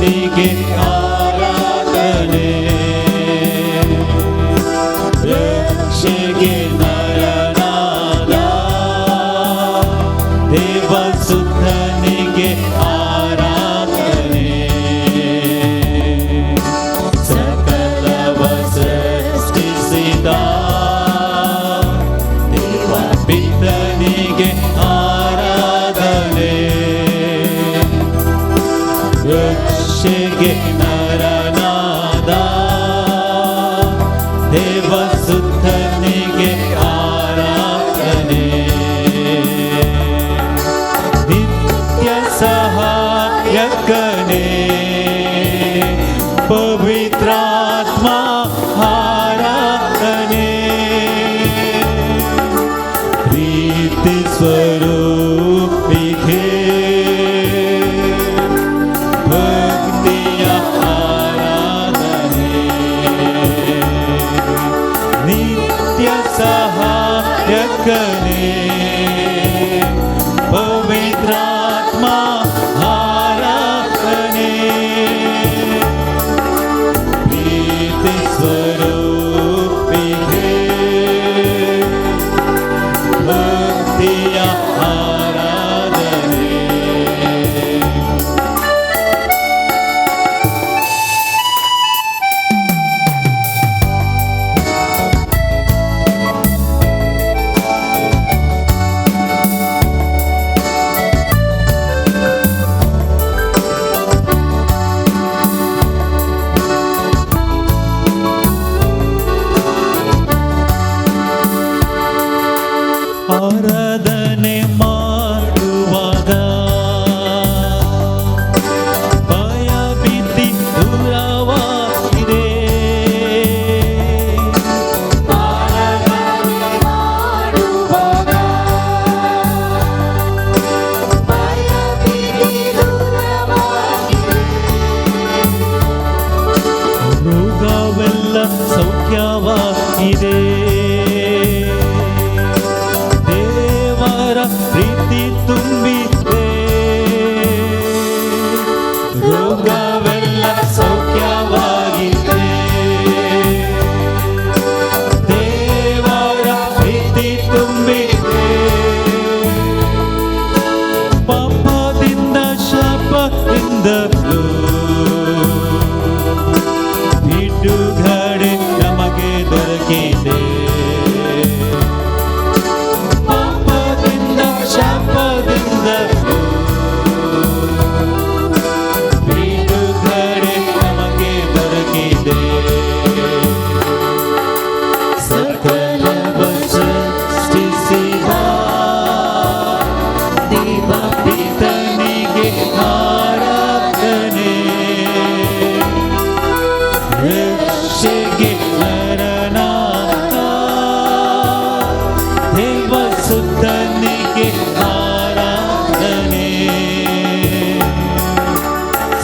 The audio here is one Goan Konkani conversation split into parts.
ದೇವಸುತ್ತನಿಗೆ ಆರಾಧನೆ, ರಕ್ಷೆಗೆ ನರನಾದ ದೇವಸುತ್ತನಿಗೆ ಆರಾಧನೆ, ಸಕಲವ ಸೃಷ್ಟಿಸಿದ ದೇವ ಪಿತನಿಗೆ ಆರಾಧನೆ, ರಕ್ಷೆಗೆ ನರನಾದ ದೇವಸುತ್ತನಿಗೆ ಆರಾಧನೆ, ನಿತ್ಯ ಸಹಾಯಕನೇ ಪವಿತ್ರಾತ್ಮ ಆರಾಧನೆ, ಪ್ರೀತಿ ಸ್ವರೂಪಿಗೆ ಭಕ್ತಿಯ ಆರಾಧನೆ, ನಿತ್ಯ ಸಹಾಯಕನೇ ಪವಿತ್ರಾತ್ಮ ಆರಾಧನೆ, ಪ್ರೀತಿ ಸ್ವರೂಪಿಗೆ ಭಕ್ತಿಯ ಆರಾಧನೆ. ಆರಾಧನೆ ಮಾಡುವಾಗ ಭಯ ಭೀತಿ ದೂರವಾಗಿದೆ, ಆರಾಧನೆ ಮಾಡುವಾಗ ಭಯ ಭೀತಿ ದೂರವಾಗಿದೆ, ರೋಗವೆಲ್ಲ ಸೌಖ್ಯವಾಗಿದೆ, ದೇವರ ಪ್ರೀತಿ ತುಂಬಿದೆ, ರೋಗವೆಲ್ಲ ಸೌಖ್ಯವಾಗಿದೆ, ದೇವರ ಪ್ರೀತಿ ತುಂಬಿದೆ, ಪಾಪದಿಂದ ಶಾಪದಿಂದಲೂ ಬಿಡುಗಡೆ ನಮಗೆ ದೊರಕಿದೆ, ಪಾಪದಿಂದ ಶಾಪದಿಂದ ಬಿಡುಗಡೆ ನಮಗೆ ದೊರಕಿದೆ, ಸಕಲವ ಸೃಷ್ಟಿಸಿದ ದೇವ ಪಿತನಿಗೆ ಆರಾಧನೆ, ರಕ್ಷೆಗೆ ನರನಾದ ದೇವಸುತ್ತನಿಗೆ ಆರಾಧನೆ,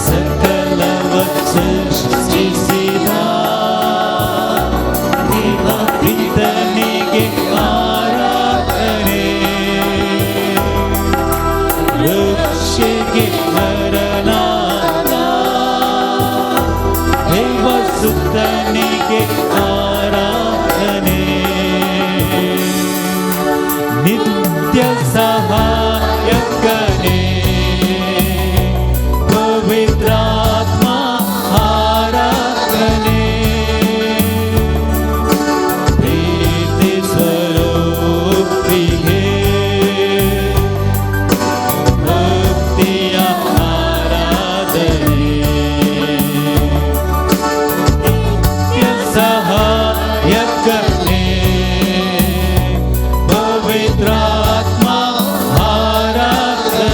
ಸಕಲವ ಸೃಷ್ಟಿಸಿದ ದೇವ ಪಿತನಿಗೆ ಆರಾಧನೆ, ರಕ್ಷೆಗೆ ನರನಾದ ದೇವಸುತ್ತನಿಗೆ ಆರಾಧನೆ, ನಿತ್ಯ ಸಹಾಯಕನೇ ಪವಿತ್ರಾತ್ಮ ಆರಾಧನೆ, ಪ್ರೀತಿ ಸ್ವರೂಪಿಗೆ ಭಕ್ತಿಯ ಆರಾಧನೆ, ನಿತ್ಯ ಸಹಾಯಕನೇ ಪವಿತ್ರಾತ್ಮ ಆರಾಧನೆ.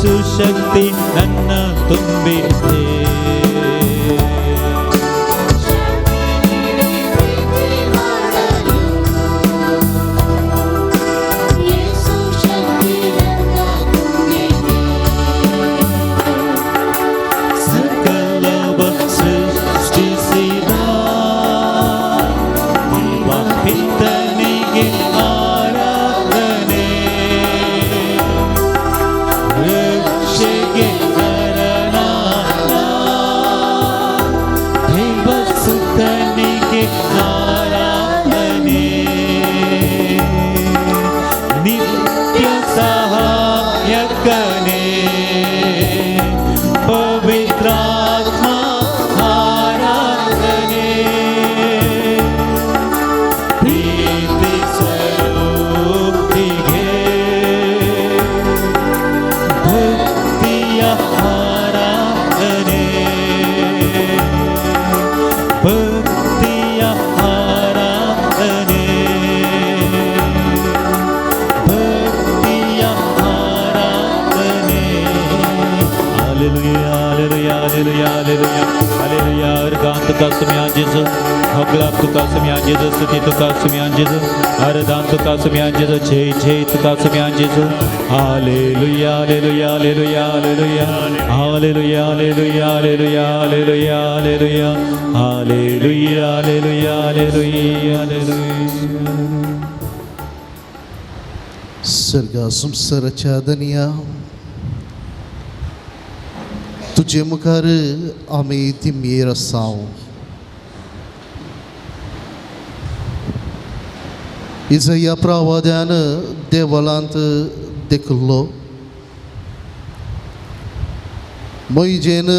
ಯೇಸು ಶಕ್ತಿ ನನ್ನ ತುಂಬಿದೆ. ಸಕಲವ ಸೃಷ್ಟಿಸಿದ ದೇವ ಪಿತನಿಗೆ ಆರಾಧನೆ, ರಕ್ಷೆಗೆ ಶರಣಾದ ದೇವ ಸುತನಿಗೆ ಆರಾಧನೆ, ನಿತ್ಯ ಸಹಾಯಕನೇ ಪವಿತ್ರಾತ್ಮ ಆರಾಧನೆ, ಪ್ರೀತಿ ಸ್ವರೂಪಿಗೆ ಭಕ್ತಿಯ ಆರಾಧನೆ, ಭಕ್ತಿಯ ಆರಾಧನೆ, ಭಕ್ತಿಯ ಆರಾಧನೆ. Hallelujah, hallelujah, hallelujah, hallelujah, hallelujah. Organ तुका सुम्यान जेजू, होगलाप तुका सुम्यान जेजू, स्तुती तुका सुम्यान जेजू, आराधन तुका सुम्यान जेजू, जय जय तुका सुम्यान जेजू. Hallelujah, hallelujah, hallelujah, hallelujah, hallelujah, hallelujah, hallelujah, hallelujah, hallelujah, hallelujah, hallelujah, hallelujah, hallelujah. सर्गा संसाराच्या दनिया तुजे मुखार आमी दिमयेर आसाव. इजया प्रवाद्यान देवळांत देखलो, मोयजेन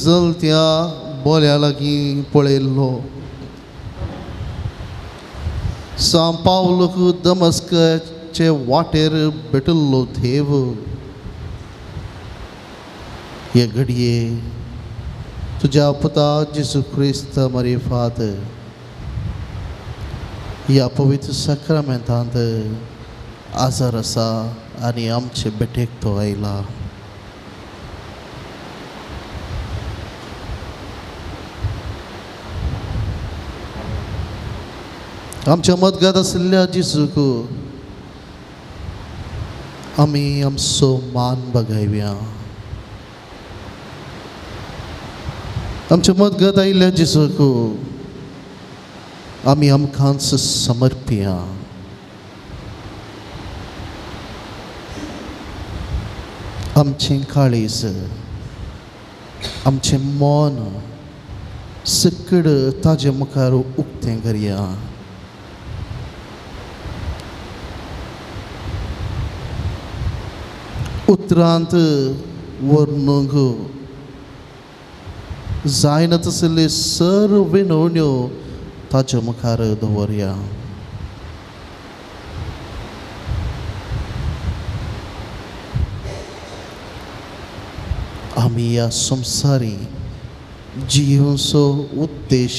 जलत्या बोल्या लागीं पळयल्लो, सां पावलूक दमस्काचे वाटेर भेटिल्लो देव. हे घडये तुज्या पुता जेजू क्रिस्त मारिफात ह्या पवित्र साक्रामेंतांत आजार आसा आनी आमचे भेटेक तो आयला. आमच्या मदगात आशिल्ल्या जेजूक आमी आमचो मान बगायव्या. आमच्या मदगत आयिल्ल्या जेजूक आमी आमकांच समर्पया. आमचें काळीज, आमचें मन सकड ताजे मुखार उक्तें करया. उतरांत वर्णूंक जायना तसले सर्व विनवण्यो ताजे मुखार दवरया. आमी ह्या संवसारी जियेवचो उद्देश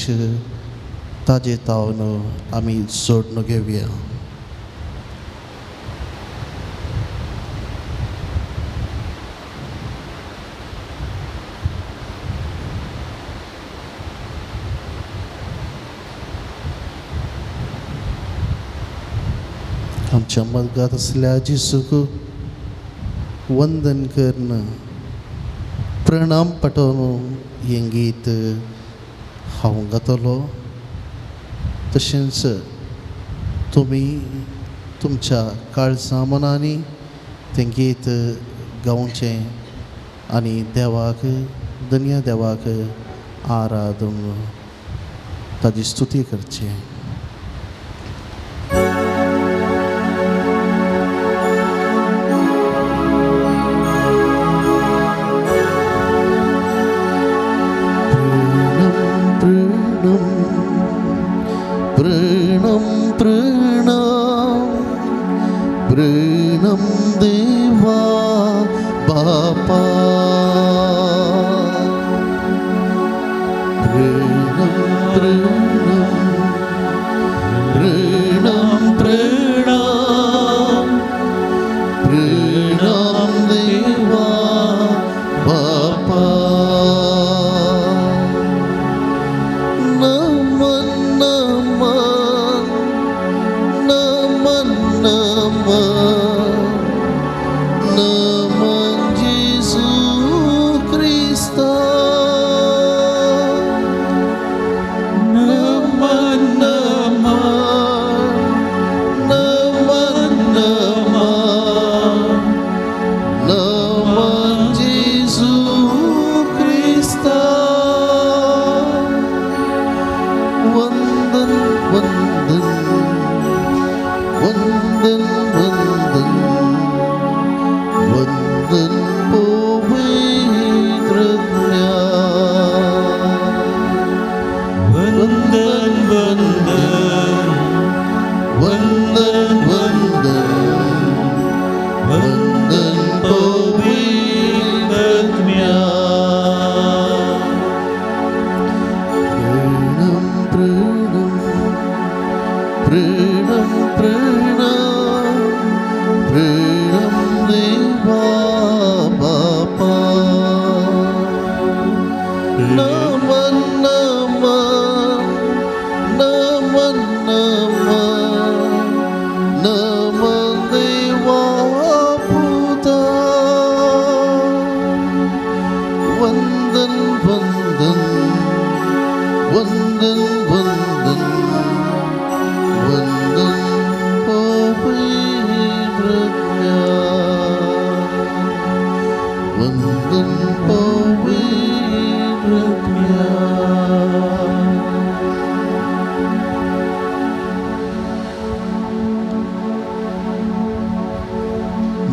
ताजे तावन आमी जोडून घेवया. आमच्या मदगात आसल्या जेजूक वंदन करून प्रणाम पाठोवन हें गीत हांव गातलो. तशेंच तुमी तुमच्या काळजा मनांनी तें गीत गावचें आनी देवाक, दनया देवाक आराधून ताजी स्तुती करची. प्रणम प्रणम प्रणम देवा बापा, प्रणम प्रणम प्रणम प्रणम प्रणम देवा वंदन पवित्र वंदन वंदन वंदन वंदन वंदन पवित्र प्रणम प्रणम प्रणम प्रणम प्रणम देवा बापा नमन नमन नमन नमन नमन देवा पुता वंदन वंदन वंदन वंदन वंदन पवित्र वंदन पवित्र।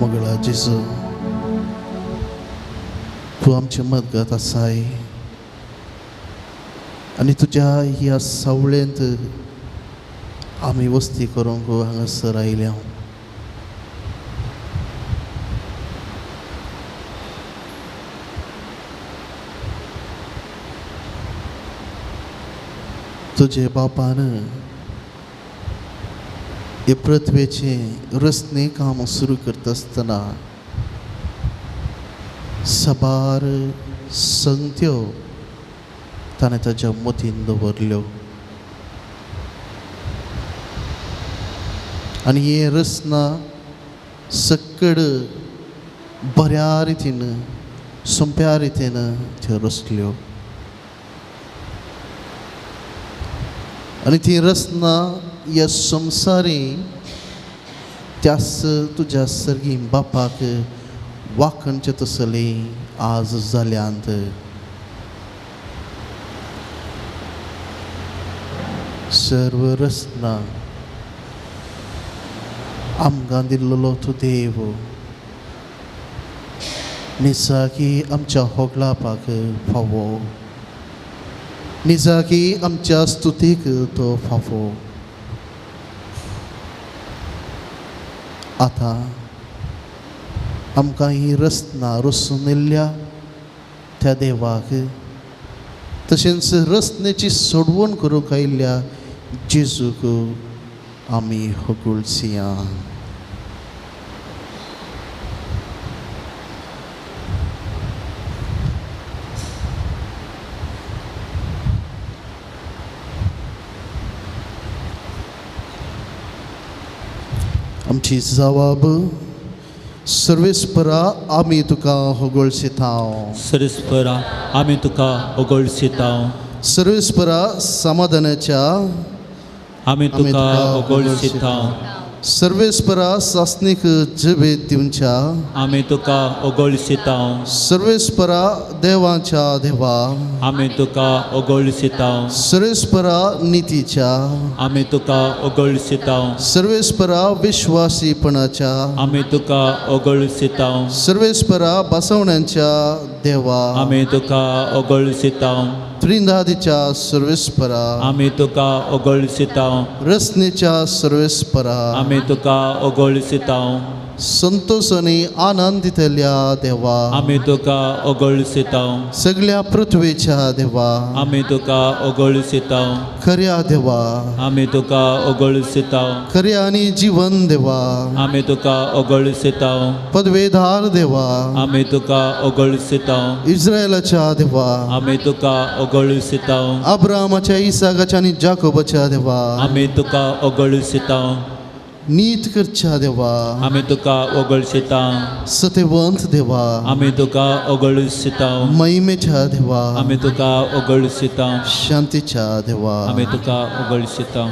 मगळा जेजू तूं आमचे मदगत आसाय आनी तुज्या ह्या सावळेंत आमी वस्ती करूंक हांगासर आयल्या। तुजे बापान हे पृथ्वेचें रचने काम सुरू करता आसतना साबार संगत्यो ताणें ताज्या मतीन दवरल्यो आनी हे रचना सक्कड बऱ्या रितीन सोंप्या रितीन त्यो रचल्यो आनी ती रचना ह्या संवसारी त्याच तुज्या सर्गी बापाक वाखणचे तसली आज जाल्यांत। सर्व रचना आमकां दिल्लो तूं देव निजाकी आमच्या होगलापाक फावो, निजाकी आमच्या स्तुतीक तो फावो। आतां आमकां ही रचना रचून येयल्ल्या त्या देवाक तशेंच रचनेची सोडवण करूंक आयिल्ल्या जेजूक आमी होगुळसिया। आमची जवाब सर्वेस्परा आमी तुका होगळसिता। सर्वेस्परा आमी तुका होगळसिता। सर्वेस्परा समाधानाच्या आमी तुका होगळसिता। सर्वेस्परा सासनीक जिवीत दिवच्या आमी तुका होगळसिता। सर्वेस्परा देवाच्या देवा आमी तुका होगळसिता। सर्वेस्परा नितीच्या आमी तुका होगळसिता। सर्वेस्परा विश्वासीपणाच्या आमी तुका होगळसिता। सर्वेस्परा बसवण्यांच्या देवा आमी तुका होगळसिता। त्रिंदादीच्या सर्वेस्परा आमी तुका होगळसिता। रचनेच्या सर्वेस्परा आमी तुका होगळसिता। संतोष आनी आनंद दितल्या देवा आमी तुका होगळसिता। सगळ्या पृथ्वेच्या देवा आमी तुका होगळसिता। खऱ्या देवा आमी तुका होगळसिता। खऱ्या आनी जीवन देवा आमी तुका होगळसिता। पदवेधार देवा आमी तुका होगळसिता। इस्रायलाच्या देवा आमी तुका होगळसिता। अब्रामाच्या इसाकाच्या आनी जाकोबाच्या देवा आमी तुका होगळसिता। नीत करच्या देवा आमी तुका होगळसिता। सत्यवंत देवा आमी तुका होगळसिता। महिमेच्या देवा आमी तुका होगळसिता। शांतीच्या देवा आमी तुका होगळसिता।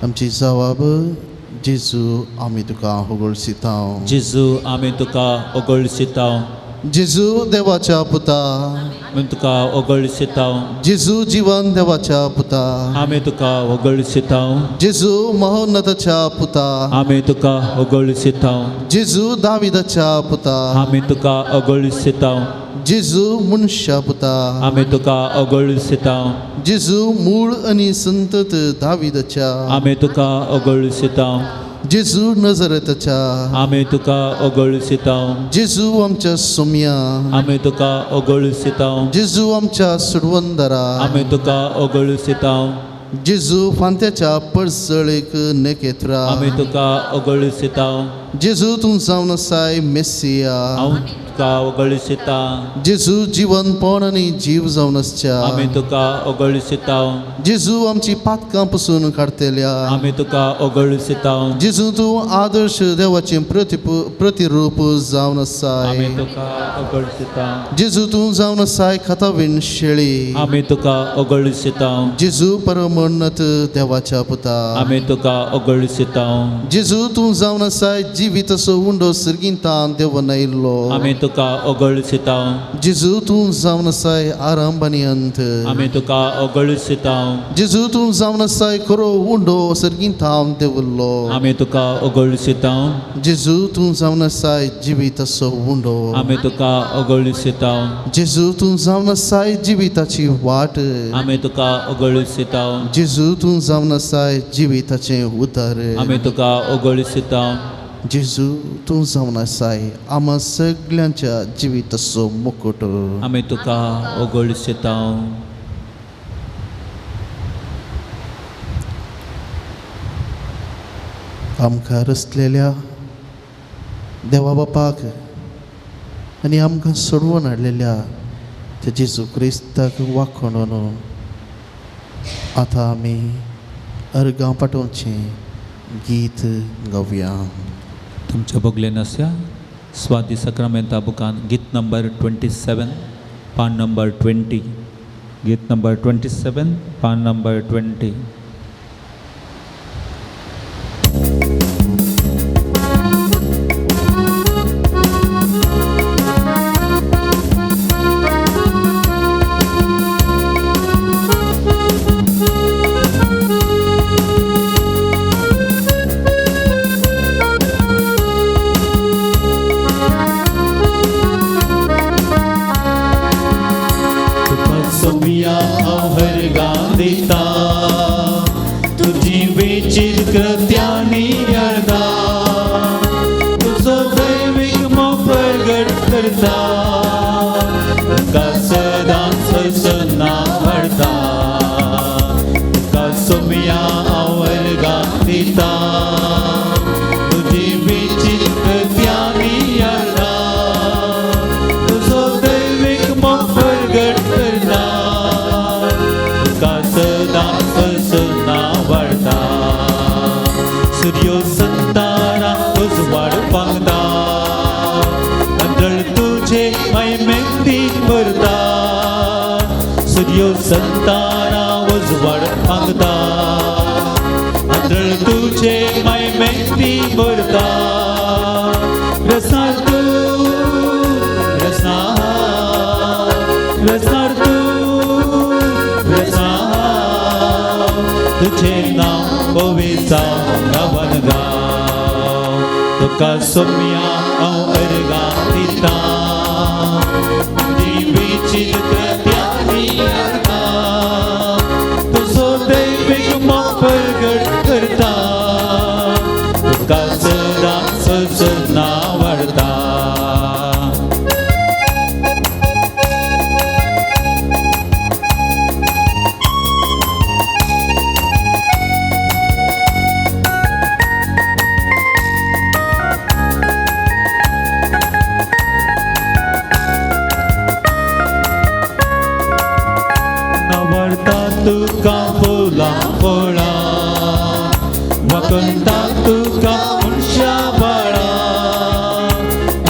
आमची जवाब जेजू आमी तुका होगळसिता। जेजू आमी तुका होगळसिता। जेजू देवाच्या पुता, आमी तुका ओगळशिताव। जेजू जिवन देवाच्या पुता, आमी तुका ओगळशिताव। जेजू महोन्नताच्या पुता, आमी तुका ओगळशिताव। जेजू दाविदाच्या पुता, आमी तुका ओगळशिताव। जेजू मनशा पुता, आमी तुका ओगळशिताव। जेजू मूळ आनी संतत दाविदाच्या, आमी तुका ओगळशिताव। जेजू नजरेताच्या, आमी तुका ओगळशिताव। जेजू आमच्या सोम्या, आमी तुका ओगळशिताव। जेजू आमच्या सुडवंदरा, आमी तुका ओगळशिताव। जेजू फांत्याच्या परजळेक नेकेत्रा, आमी तुका ओगळशिताव। जेजू तूं जावन आसाय मेसिया, हांव तुका ओगळशिता। जेजू जिवनपण आनी जीव जावन आसच्या, आमी तुका ओगळशिताव। जेजू आमची पातकां पसून काडटेल्या, आमी तुका ओगळशिताव। जेजू तूं आदर्श देवाचें प्रतिरूप जावन आसाय, आमी तुका ओगळशिताव। जेजू तूं जावन आसाय खातावीण शेळी, आमी तुका ओगळशिताव। जेजू परमोन्नत देवाच्या पुता, आमी तुका ओगळशिताव। जेजू तूं जावन आसाय जिवीताचो उंडो सर्गींतान देवन आयिल्लो, आमी तुका ओगळशिताव। जेजू तूं जावन आसाय आरंभ आनी अंत, आमी तुका ओगळशिताव। जेजू तूं जावन आसाय खरो उंडो सर्गींतान देवल्लो, आमी तुका ओगळशिताव। जेजू तूं जावन आसाय जिवीताचो उंडो, आमी तुका ओगळशिताव। जेजू तूं जावन आसाय जिविताची वाट, आमी तुका ओगळशिताव। जेजू तूं जावन आसाय जिविताचें उतर, आमी तुका ओगळशिताव। जेजू तूं जावन आसाय आमा सगळ्यांच्या जिविताचो मुकुट, आमी तुका ओगळशिताव। आमकां रचलेल्या देवा बापाक आनी आमकां सोडवून हाडलेल्या त्या जेजू क्रिस्ताक वाखणून आतां आमी अर्गां पाठोवचें गीत गावया। तुमच्या बगले नासया स्वाती सक्रामेंता बुकान गीत नंबर 27 पान नंबर 20, गीत नंबर 27 पान नंबर 20। संतारा उजवाड मागता, आदळ तुझे मैमेंती भरता, रसार तू रसा, रसार तू रसा, तुझे नाव पविसा गावन गाव, तुका सोम्या हांव अर्गां दिता, तुजी विचित्र तुझो दैवीक मोग प्रगट करता, तुका सदां सजना वाडता। तुका फुलां फळां वखंता तुका मनशा बाळां,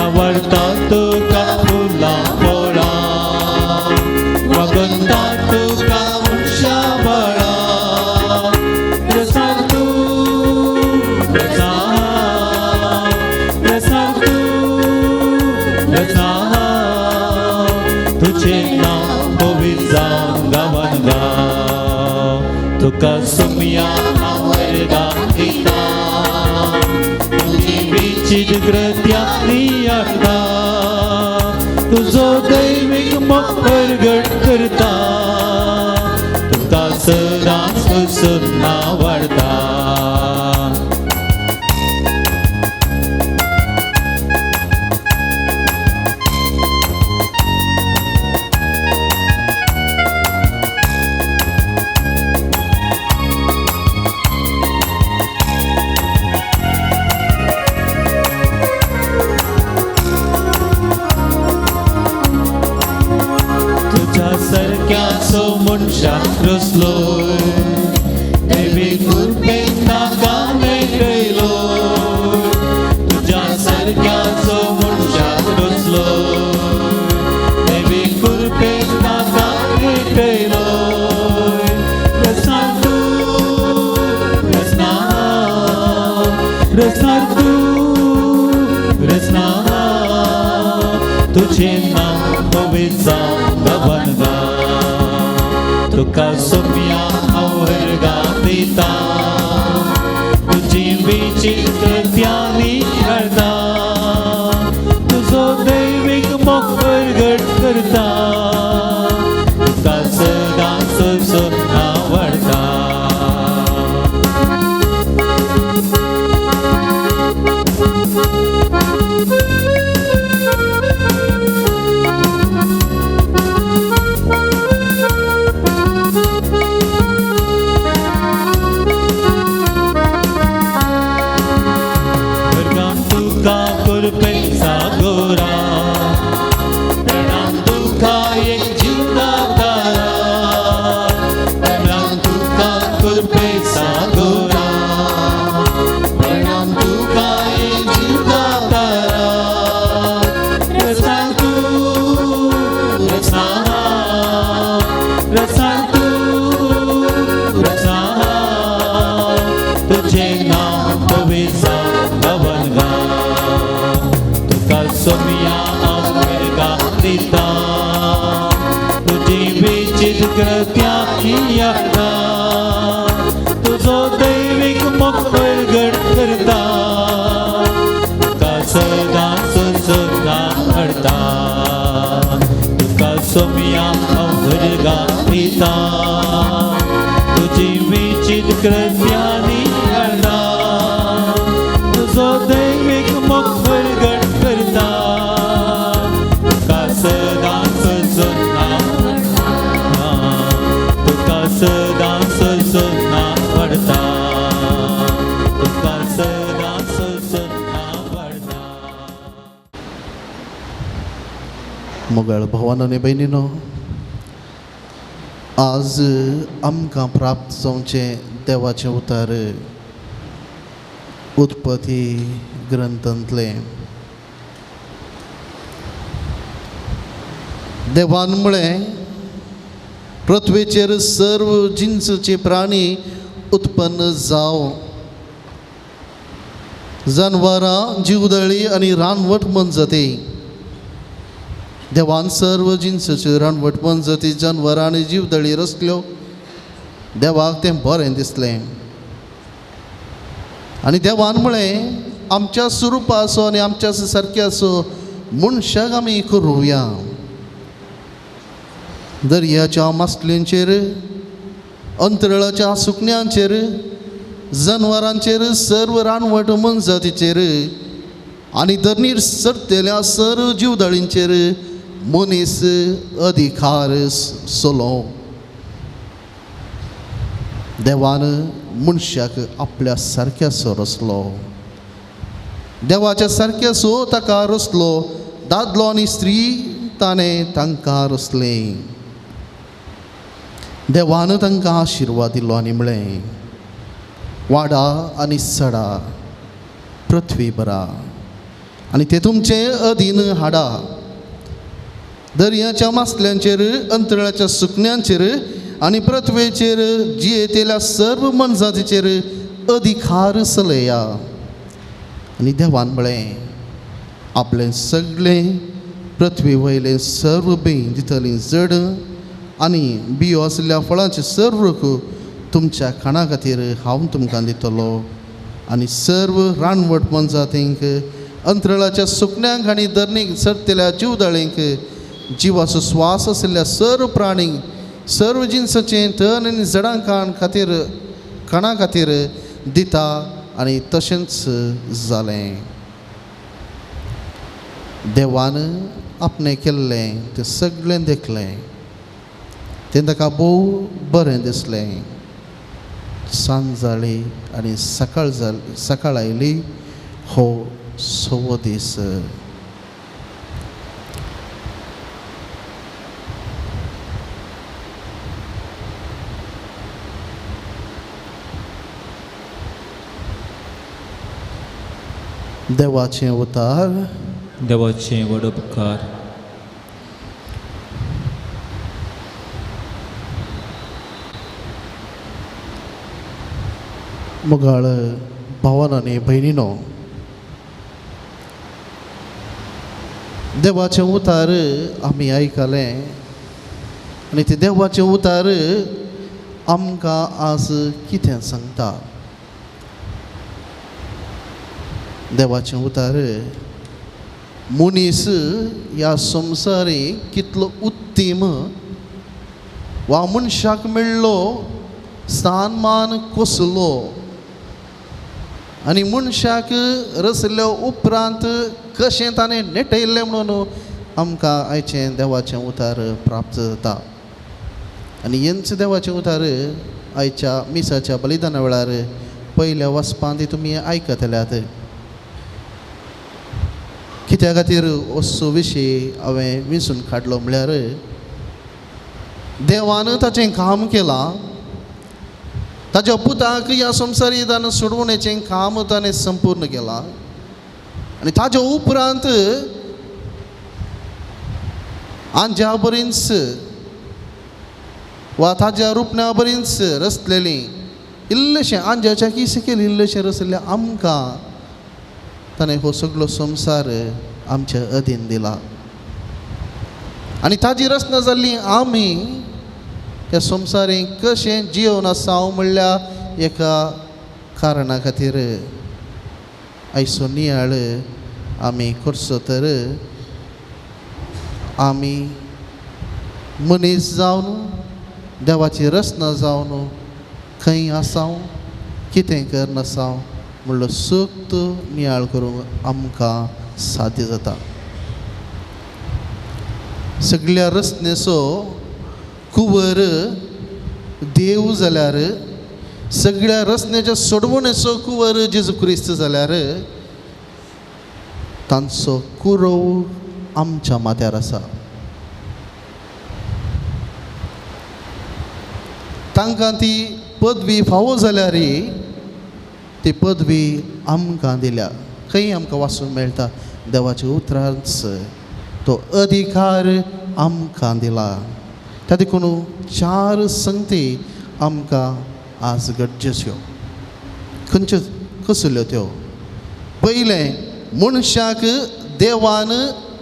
आवडता तुका फुलां फळां वखंता तुका मनशा बाळां, रसार तूं रसा, रसार तूं रसा, तुझें नांव पवित्र जावन गांवान गांव. तुका सोमया हांव वर्गां दिता, तुजी विचित्र कृत्यां नियाळटा, तुजो दैवीक मोग परगट करता, तुका सदांच सन्ना वाडटा. तुझ्या सारक्याचो मनशाक रचलो, देवी कृपेन ताका मेळयलो. तुझ्या सारक्याचो मनशाक रचलो, देवी कृपेन ताका मेळयलो. रचना तूं, रचना, रचना तूं, रचना, तुझें नांव पवित्र जावन गांवान गांव. तुका सोमया हांव वर्गां दिता, तुजी विचित्र कृत्यां नियाळटा, तुजो दैवीक मोग परगट करता, तुका सदांच सन्ना वाडटा. प्रणाम तुका कृपेचा गोरा, प्रणाम तुका एक जीवदातारा, प्रणाम तुका कृपेचा गोरा, प्रणाम तुका एक जीवदातारा. रचना तूं, रचना, रचना तूं, रचना, तुझें नांव पवित्र जावन गांवान गांव. तुका सोमया हांव वर्गां दिता, तुजी विचित्र कृत्यां नियाळटा, तुजो दैवीक मोग परगट करता, तुका सदांच सन्ना वाडटा. तुका सोमया हांव वर्गां दिता, तुजी विचित्र कृत्यां नियाळटा, तुजो दैवीक मोग परगट करता, तुका सदांच सन्ना वाडटा, तुका सदांच सन्ना वाडटा, तुका सदांच सन्ना वाडटा. मोगाळ भावानो आनी भयणीनो, आज आमकां प्राप्त जावचें देवाचें उतर उत्पत्ती ग्रंथांतलें. देवान म्हळें, पृथ्वेचेर सर्व जिन्सचे प्राणी उत्पन्न जावं, जनवरां, जिवदळी आनी रानवट मनजाती. देवान सर्व जिन्साच्यो रानवट मनजाती, जनवरां आनी जिवदळी रचल्यो. देवाक तें बरें दिसलें. आनी देवान म्हळें, आमच्या स्वरुपाचो आनी आमच्या सारक्याचो मनशाक आमी करुया. दर्याच्या मासल्यांचेर, अंतराळाच्या सुकण्यांचेर, जनवरांचेर, सर्व रानवट मनजातीचेर आनी धरणीर सरतेल्या सर्व जिवदळींचेर मनीस अधिकार सोलो. देवान मनशाक आपल्या सारक्याचो रचलो, देवाच्या सारक्याचो ताका रचलो, दादलो आनी स्त्री ताणें तांकां रचलें. देवान तांकां आशिर्वाद दिलो आनी म्हळें, वाडा आनी सडा, पृथ्वी भरा आनी ते तुमचे अधीन हाडा. दर्याच्या मासल्यांचेर, अंतराळाच्या सुकण्यांचेर आनी पृथ्वेचेर जियेतेल्या सर्व मनजातीचेर अधिकार चलया. आनी देवान म्हळें, आपलें सगळें पृथ्वी वयले सर्व बीं दितली जड आनी बियो आशिल्ल्या फळांचे सर्व रूख तुमच्या खाणा खातीर हांव तुमकां दितलो आनी सर्व रानवट मनजातींक अंतराळाच्या सुकण्यांक आनी धरणीक सरतल्या जिवदाळींक जिवाचो स्वास आशिल्ल्या सर्व प्राणींक सर्व जिनसाचें तण आनी जडां खातीर खाणा खातीर दिता. आनी तशेंच जालें. देवान आपणें केल्लें तें सगळें देखलें, तें ताका भोव बरें दिसलें. सांज जाली आनी सकाळ जाली, सकाळ आयली. हो सवो दीस. देवाचें उतार. देवाचें व्हड उपकार. मोगाळ भावान आनी भयणीनो, देवाचें उतार आमी आयकलें आनी तें देवाचें उतार आमकां आज कितें सांगता? देवाचें उतार मनीस ह्या संवसारी कितलो उत्तीम वा मनशाक मेळ्ळो स्थानमान कसलो आनी मनशाक रचल्या उपरांत कशें ताणें नेटयल्लें म्हणून आमकां आयचें देवाचें उतार प्राप्त जाता. आनी हेंच देवाचें उतार आयच्या मिसाच्या बलिदाना वेळार पयल्या वचपांत तुमी आयकतल्यात. कित्या खातीर असो विशय हांवें विंचून काडलो म्हळ्यार देवान ताचें काम केलां, ताच्या पुताक ह्या संवसारी ताणें सोडवणेचें काम ताणें संपूर्ण केलां आनी ताच्या उपरांत आंज्या बरींच वा ताज्या रुपण्या बरींच रचलेलीं इल्लेशें आंज्याच्या किसें केलें इल्लेशें रचलें आमकां ताणें हो सगळो संवसार आमच्या अधीन दिला. आनी ताजी रचना जाल्ली आमी ह्या संवसारीक कशें जिवन आसा म्हणल्यार एका कारणा खातीर आयचो नियाळ आमी करचो तर आमी मनीस जावन देवाची रचना जावन खंय आसाव कितें करनासाव म्हणलो सुक्त नियाळ करूंक आमकां साध्य जाता. सगळ्या रचनेचो कुंवर देव जाल्यार सगळ्या रचनेच्या सोडवणेचो कुंवर जेजू क्रिस्त जाल्यार तांचो कुरव आमच्या माथ्यार आसा. तांकां ती पदवी फावो जाल्यार ती पदवी आमकां दिल्या. खंय आमकां वाचूंक मेळटा देवाच्या उतरांच तो अधिकार आमकां दिला. त्या देखून चार संगती आमकां आज गरजेच्यो. खंयच्यो कसल्यो त्यो? पयलें, मनशाक देवान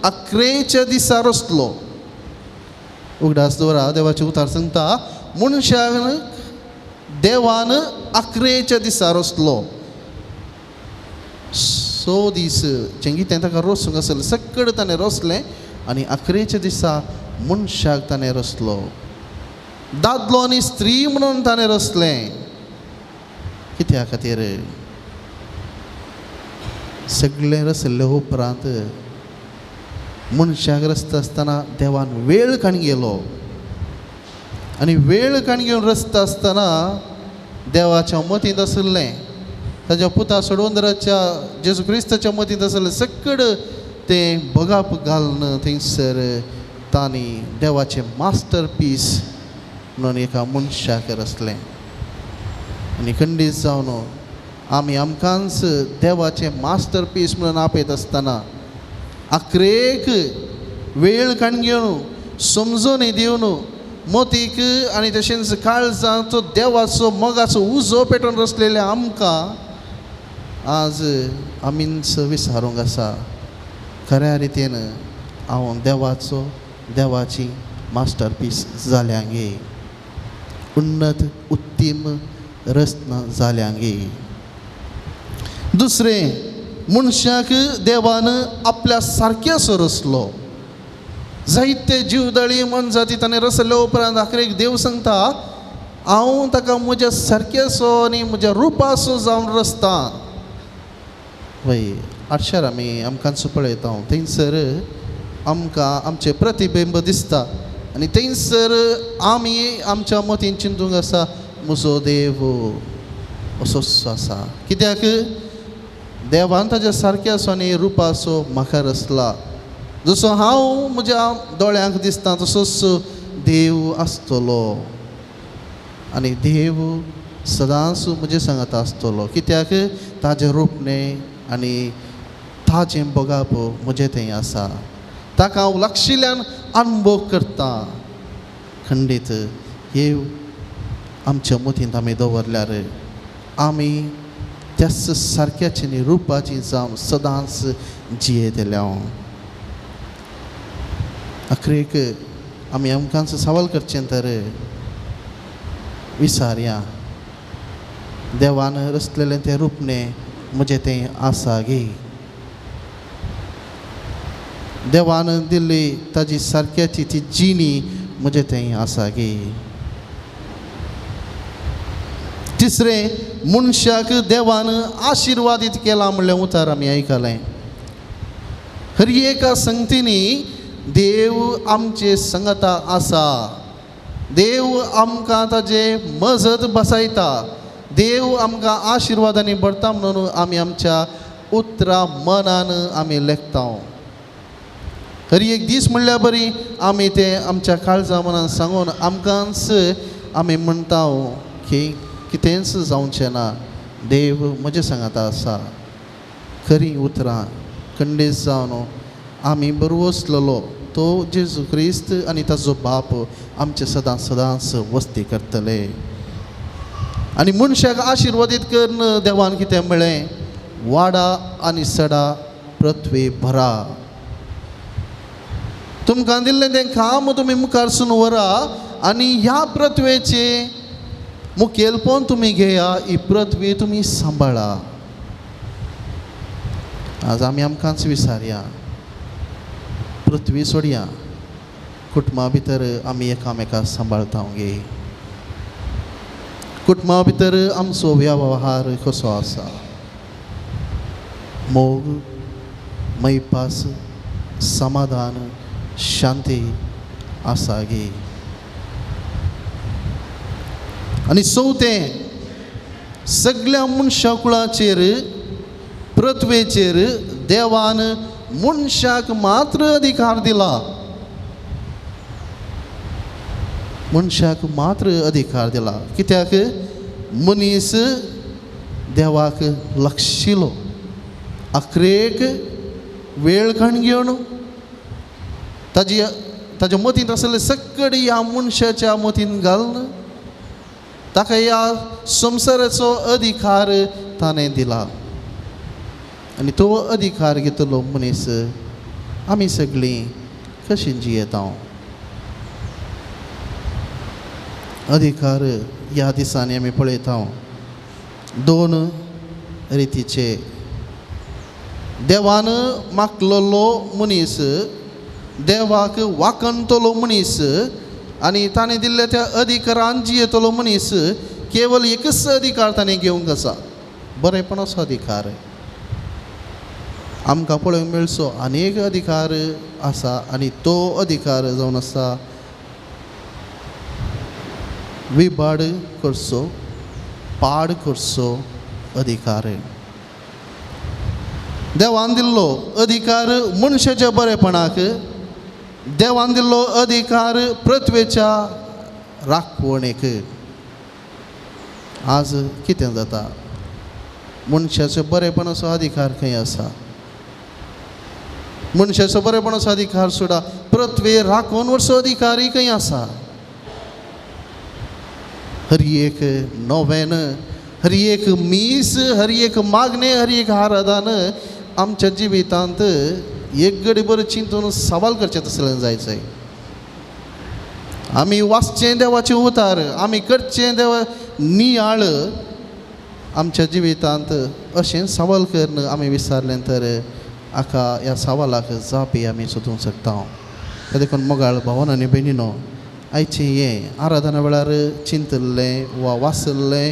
अकरेच्या दिसा रचलो. उगडास दवरा देवाचें उतार सांगता मनशाक देवान अकरेच्या दिसा रचलो. 100 दीस जें कितें ताका रचूंक आसलें सगळें ताणें रचलें आनी अकरेच्या दिसा मनशाक ताणें रचलो. दादलो आनी स्त्री म्हणून ताणें रचलें. कित्या खातीर? सगळें रचल्ले उपरांत मनशाक रचता आसतना देवान वेळ काण गेलो आनी वेळ काण घेवन रचता आसतना देवाच्या मतींत आशिल्लें ताच्या पुता सोडवंदराच्या जेजू क्रिस्ताच्या मतींत आशिल्लें सगळें तें बगाप घालून थंयसर तांणी देवाचें मास्टर पीस म्हणून एका मनशाक रचलें. आनी खंडीत जावन आमी आमकांच देवाचें मास्टर पीस म्हणून आपयत आसतना अकरेक वेळ काण घेवन समजून दिवन मोतीक आनी तशेंच काळजाचो देवाचो मोगाचो उजो पेटोवन रचलेले आमकां आज आमीच विचारूंक आसा. खऱ्या रितीन हांव देवाचो देवाची मास्टरपीस जाल्यांगे, उन्नत उत्तीम रचना जाल्यांगे। दुसरें, मनशाक देवान आपल्या सारक्यासो रचलो। जायते जीवदळी मनजाती ताणें रचल्या उपरांत आखरेक देव सांगता हांव ताका म्हज्या सारक्यासो आनी म्हज्या रुपासो जावन रचता। वय आडशार आमी आमकांच पळयता, थंयसर आमकां आमचें प्रतिबिंब दिसता आनी थंयसर आमी आमच्या मतीन चिंतूंक आसा म्हजो देव असोच आसा। कित्याक देवान ताज्या सारक्यासो आनी रुपासो म्हाका रचला, जसो हांव म्हज्या दोळ्यांक दिसता तसोच देव आसतलो आनी देव सदांच म्हजे सांगाता आसतलो। कित्याक ताजें रूपणें आनी ताजें बगाप म्हजें थंय आसा, ताका हांव लागशिल्ल्यान अनुभव करता। खंडीत हे आमच्या मतींत आमी दवरल्यार आमी त्याच सारक्याची आनी रुपाची जावन सदांच जियेतले। अखरेक आमी आमकांच सवाल करचें तर विसारया देवान रचलेलें तें रूपणें म्हजें तें आसा गे, देवान दिल्ली ताजी सारक्याची ती जिणी म्हजें तें आसा गे। तिसरें, मनशाक देवान आशिर्वादीत केला म्हणलें उतर आमी आयकलें। हर एका संगतींनी देव आमचे संगता आसा, देव आमकां ताजे मजत बसायता, देव आमकां आशिर्वादांनी भरता म्हणून आमी आमच्या उतरां मनान आमी लेखता। हर एक दीस म्हणल्यार बरी आमी तें आमच्या काळजा मनान सांगून आमकांच आमी म्हणटा की कितेंच जावचें ना, देव म्हजे सांगाता आसा। खरीं उतरां खंडीत जावन आमी बरो वसलेलो तो जेजू क्रिस्त आनी ताजो बाप आमचे सदां सदांच वस्ती करतले। आनी मनशाक आशिर्वादीत करून देवान कितें म्हळें, वाडा आनी सडा पृथ्वी भरा, तुमकां दिल्लें तें काम तुमी मुखारसून व्हरा आनी ह्या पृथ्वेचें मुखेलपण तुमी घेया, ही पृथ्वी तुमी सांबाळा। आज आमी आमकांच विसारया, पृथ्वी सोडया, कुटुंबा भितर आमी एकामेका सांबाळता गे, कुटुंबा भितर आमचो व्यवहार कसो आसा, मोग, मैपास, समाधान, शांती आसा गे। आनी चवथें, सगळ्या मनशा कुळाचेर पृथ्वेचेर देवान मनशाक मात्र अधिकार दिला, मनशाक मात्र अधिकार दिला। कित्याक मनीस देवाक लागशिलो, आखरेक वेळ काण घेवन ताजी ताज्या मतींत आसलें सकड ह्या मनशाच्या मतींत घालून ताका ह्या संवसाराचो अधिकार ताणें दिला आनी तो अधिकार घेतलो मनीस आमी सगळीं कशी जियेता। अधिकार ह्या दिसांनी आमी पळयता दोन रितीचे, देवान मागलेलो मनीस, देवाक वाकणतलो मनीस आनी ताणें दिल्ल्या त्या अधिकारान जियेतलो मनीस केवल एकच अधिकार ताणें घेवंक आसा, बरेपणाचो अधिकार। आमकां पळोवंक मेळचो अनेक अधिकार आसा आनी तो अधिकार जावन आसा विबाड करचो, पाड करचो अधिकार। देवान दिल्लो अधिकार मनशाच्या बरेपणाक, देवान दिल्लो अधिकार पृथ्वेच्या राखवणेक। आज कितें जाता, मनशाचो बरेपणाचो अधिकार खंय आसा, मनशाचो बरेपणाचो अधिकार सोडा पृथ्वे राखून वचचो अधिकारी खंय आसा। हर एक नोवेन, हर एक मीस, हर एक मागणें, हर एक आराधन आमच्या जिवितांत एक गडी बरें चिंतून सवाल करचें तसलें जायचें. आमी वाचचें देवाचें उतार, आमी करचें देवा नियाळ आमच्या जिवितांत अशें सवाल करून आमी विचारलें तर आका ह्या सवालाक जापी आमी सोदूंक शकता. देखून मोगाळ भावन आनी भयणीनो, आयचें हें आराधना वेळार चिंतिल्लें वा वाचिल्लें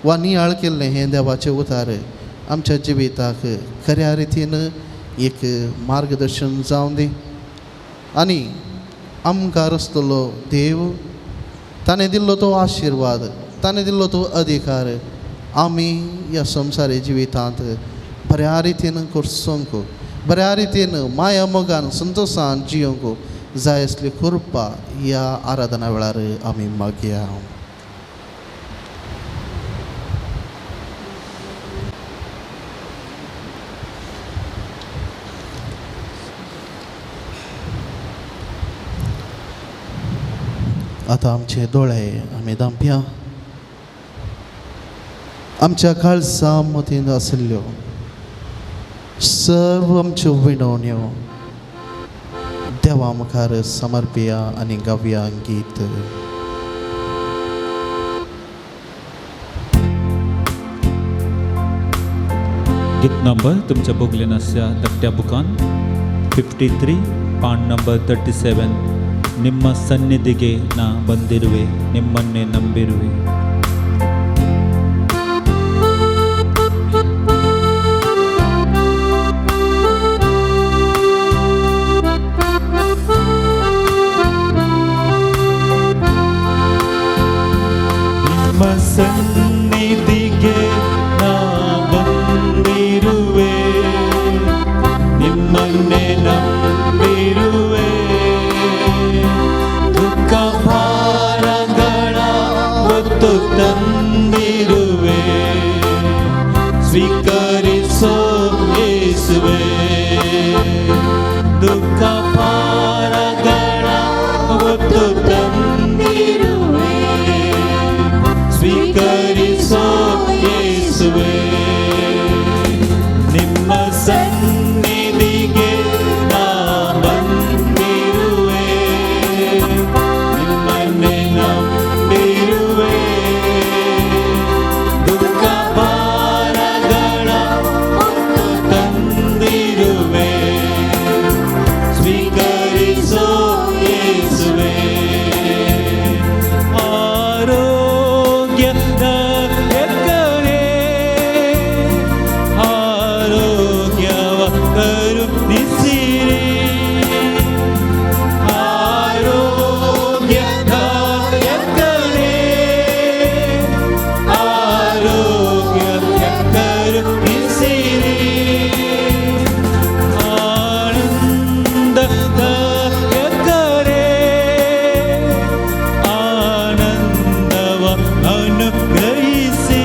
वा नियाळ केल्लें हें देवाचें उतार आमच्या जिविताक खऱ्या रितीन एक मार्गदर्शन जावं दी आनी आमकां रचतलो देव ताणें दिल्लो तो आशिर्वाद, ताणें दिल्लो तो अधिकार आमी ह्या संवसारी जिवितांत बऱ्या रितीन करसूंक, बऱ्या रितीन माया मोगान संतोशान जियोंक जाय आसली कृपा ह्या आराधना वेळार आमी मागया. आतां आमचे दोळे आमी धांपया. आमच्या काळजा मतींत आशिल्ल्यो सर्व आमच्यो विणवण्यो देवा मुखार समर्पया आनी गावया गीत. गीत नंबर तुमच्या बोगलेन आसच्या धाकट्या बुकान 53 पान नंबर 37. ನಿಮ್ಮ ಸನ್ನಿಧಿಗೆ ನಾ ಬಂದಿರುವೆ, ನಿಮ್ಮನ್ನೇ ನಂಬಿರುವೆ. ನಿಮ್ಮ ಸನ್ನಿಧಿಗೆ ನಾ ಬಂದಿರುವೆ, ನಿಮ್ಮನ್ನೇ ನಂಬಿರುವೆ. ದುಃಖ ಭಾರಗಳ ಹೊತ್ತು ತಂದಿರುವೆ, ಸ್ವೀಕರಿಸೋ ಯೇಸುವೆ. ದುಃಖ ಭಾರಗಳ ಹೊತ್ತು ತಂದಿರುವೆ, ಸ್ವೀಕರಿಸೋ ಯೇಸುವೆ. ನಿಮ್ಮ ಸನ್ನಿಧಿಗೆ ನಾ ಬಂದಿರುವೆ, ನಿಮ್ಮನ್ನೇ ನಂಬಿರುವೆ. ದುಃಖ ಭಾರಗಳ ಹೊತ್ತು ತಂದಿರುವೆ, ಸ್ವೀಕರಿಸೋ ಯೇಸುವೆ. ಆರೋಗ್ಯದಾಯಕನೇ, ಆರೋಗ್ಯವ ಕರುಣಿಸಿರಿ. ಆರೋಗ್ಯದಾಯಕನೇ, ಆರೋಗ್ಯ ಕರುಣಿಸಿರಿ. ಆನಂದದಾಯಕರೇ, ಆನಂದವ ಅನುಗ್ರಹಿಸಿ.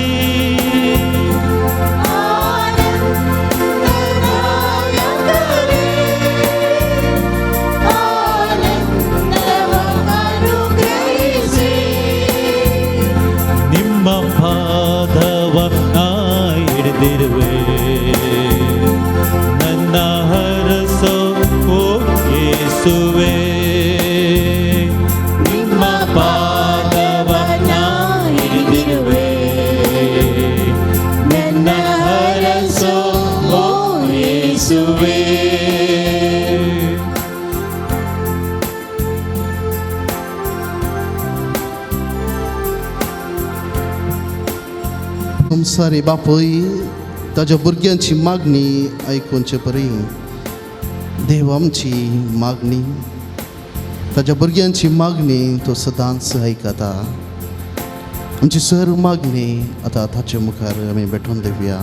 ಆನಂದದಾಯಕರೇ, ಆನಂದವ ಅನುಗ್ರಹಿಸಿ. ನಿಮ್ಮ ಪಾದವ ನಾ ಹಿಡಿದಿರುವೆ, ನನ್ನ ಹರಸೋ ಓ ಯೇಸುವೆ. ನಿಮ್ಮ ಪಾದವ ನಾ ಹಿಡಿದಿರುವೆ, ನನ್ನ ಹರಸೋ ಓ ಯೇಸುವೆ. संवसारी बापूय ताज्या भुरग्यांची मागणी आयकुचे परी देव आमची मागणी, ताज्या भुरग्यांची मागणी तो सदांच आयकता. आमची सर्व मागणी आतां ताचे मुखार आमी भेटोवन दिवया.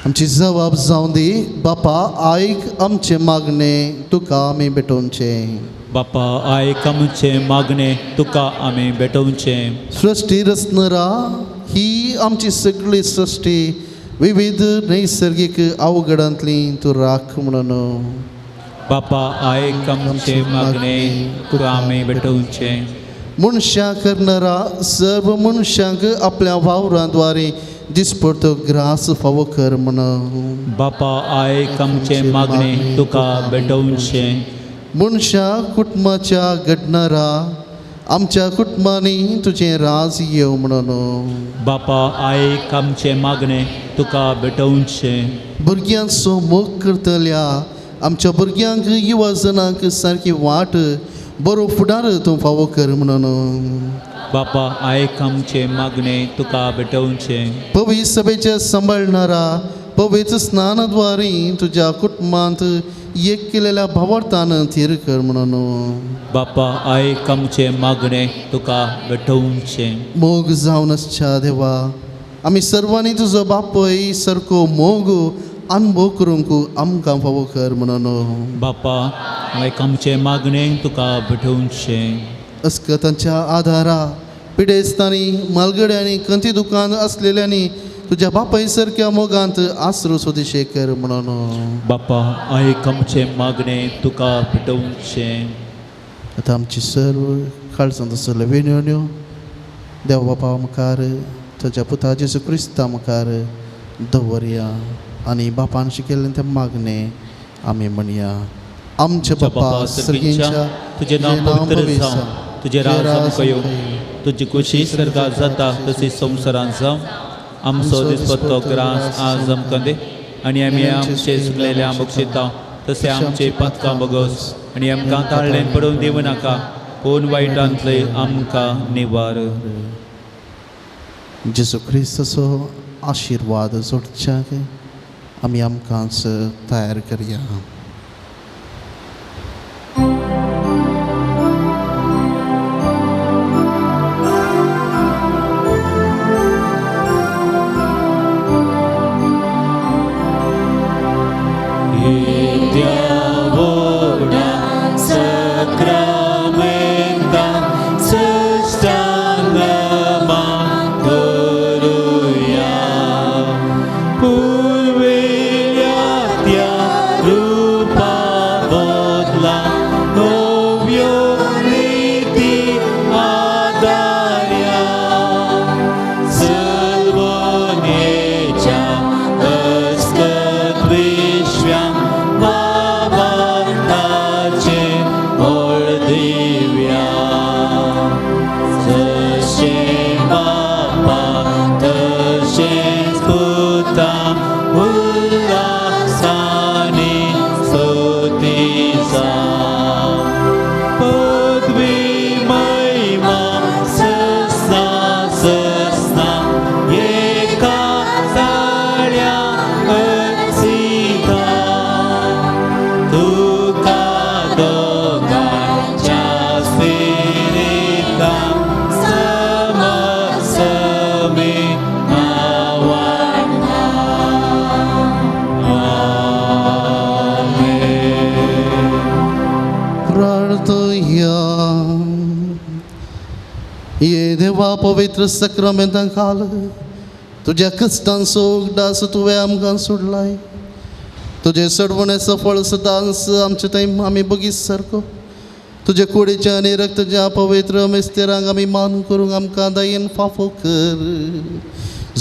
आमची जबाब जावं दी बापा, आयक आमचें मागणें, तुका आमी भेटोवचें. बापा आयक आमचें मागणें, तुका आमी भेटोवचें. सृश्टी रचनरा ही आमची सगळी सृश्टी विविध नैसर्गीक अवघडांतली तूं राख म्हणून. बापा आयक आमचें मागणें, तुका आमी भेटोवचें. मनशां करणारा सर्व मनशांक आपल्या वावरांद्वारे दिसपडतो ग्रास फावो कर म्हण। बापा आयक आमचें मागणें तुका भेटोवचें। मनशा कुटुंबाच्या घडणारा आमच्या कुटुंबांनी तुजें राज येवं म्हणून। बापा आयक आमचें मागणें तुका भेटोवचें। भुरग्यांचो मोग करतल्या आमच्या भुरग्यांक युवा जणांक सारकी वाट बरो फुडार तूं फावो कर म्हणून। बापा आयक आमचें मागणें तुका भेटोवचें। पवित्र सभेचे सांबाळणारा पवित्र स्नानाद्वारे तुज्या कुटुंबांत एक केलेल्या भावार्थान थीर कर म्हणून। बापा आयक आमचें मागणें तुका भेटोवचें। मोग जावन आसच्या देवा आमी सर्वांनी तुजो बापूय सारको मोग अनुभव करूंक आमकां फावो कर म्हणून। बापा आयक आमचें मागणें तुका भेटोवचें। अस्कतांच्या आदारा पिडेस्तांनी मालगड्यांनी खंती दुकान आसलेल्यांनी तुज्या बापाय सारक्या मोगांत आसरो सोदिशे कर म्हणून। बापा आयक आमचें मागणें तुका भेटोवचें। आतां आमची सर्व काळजांत आसलेल्यो विनवण्यो देव बापा मुखार तुज्या पुता जेजू क्रिस्ता मुखार दवरया आनी बापान शिकयल्लें तें मागणें आमी म्हणया। आमच्या बापा सर्गींच्या तुजें नांव पवित्र जावं, तुजें राज आमकां येवं, तुजी खुशी स्वर्गात जाता तशी संवसारांत जावं। आमचो दिसपट्टो ग्रास आज आमकां दी आनी आमी आमचे चुकलेल्या बक्षिता तशें आमचे पातकां बगस आनी आमकां ताळ्ळेन पडोवन दिवं नाका, पूण वायटांतले आमकां निवार। जेजू क्रिस्ताचो आशिर्वाद जोडच्याक आमी आमकांच तयार करया। पवित्र सक्रामेंतां खाल तुज्या क्रिस्तांचो उगडास तुवें आमकां सोडलाय, तुजें सडवणेचो फळ सदांच आमचे थंय आमी बगीत सारको तुजे कुडीच्या आनी रक्ताच्या पवित्र मिस्तेरांक आमी मान करूंक आमकां दयेन फाफो कर।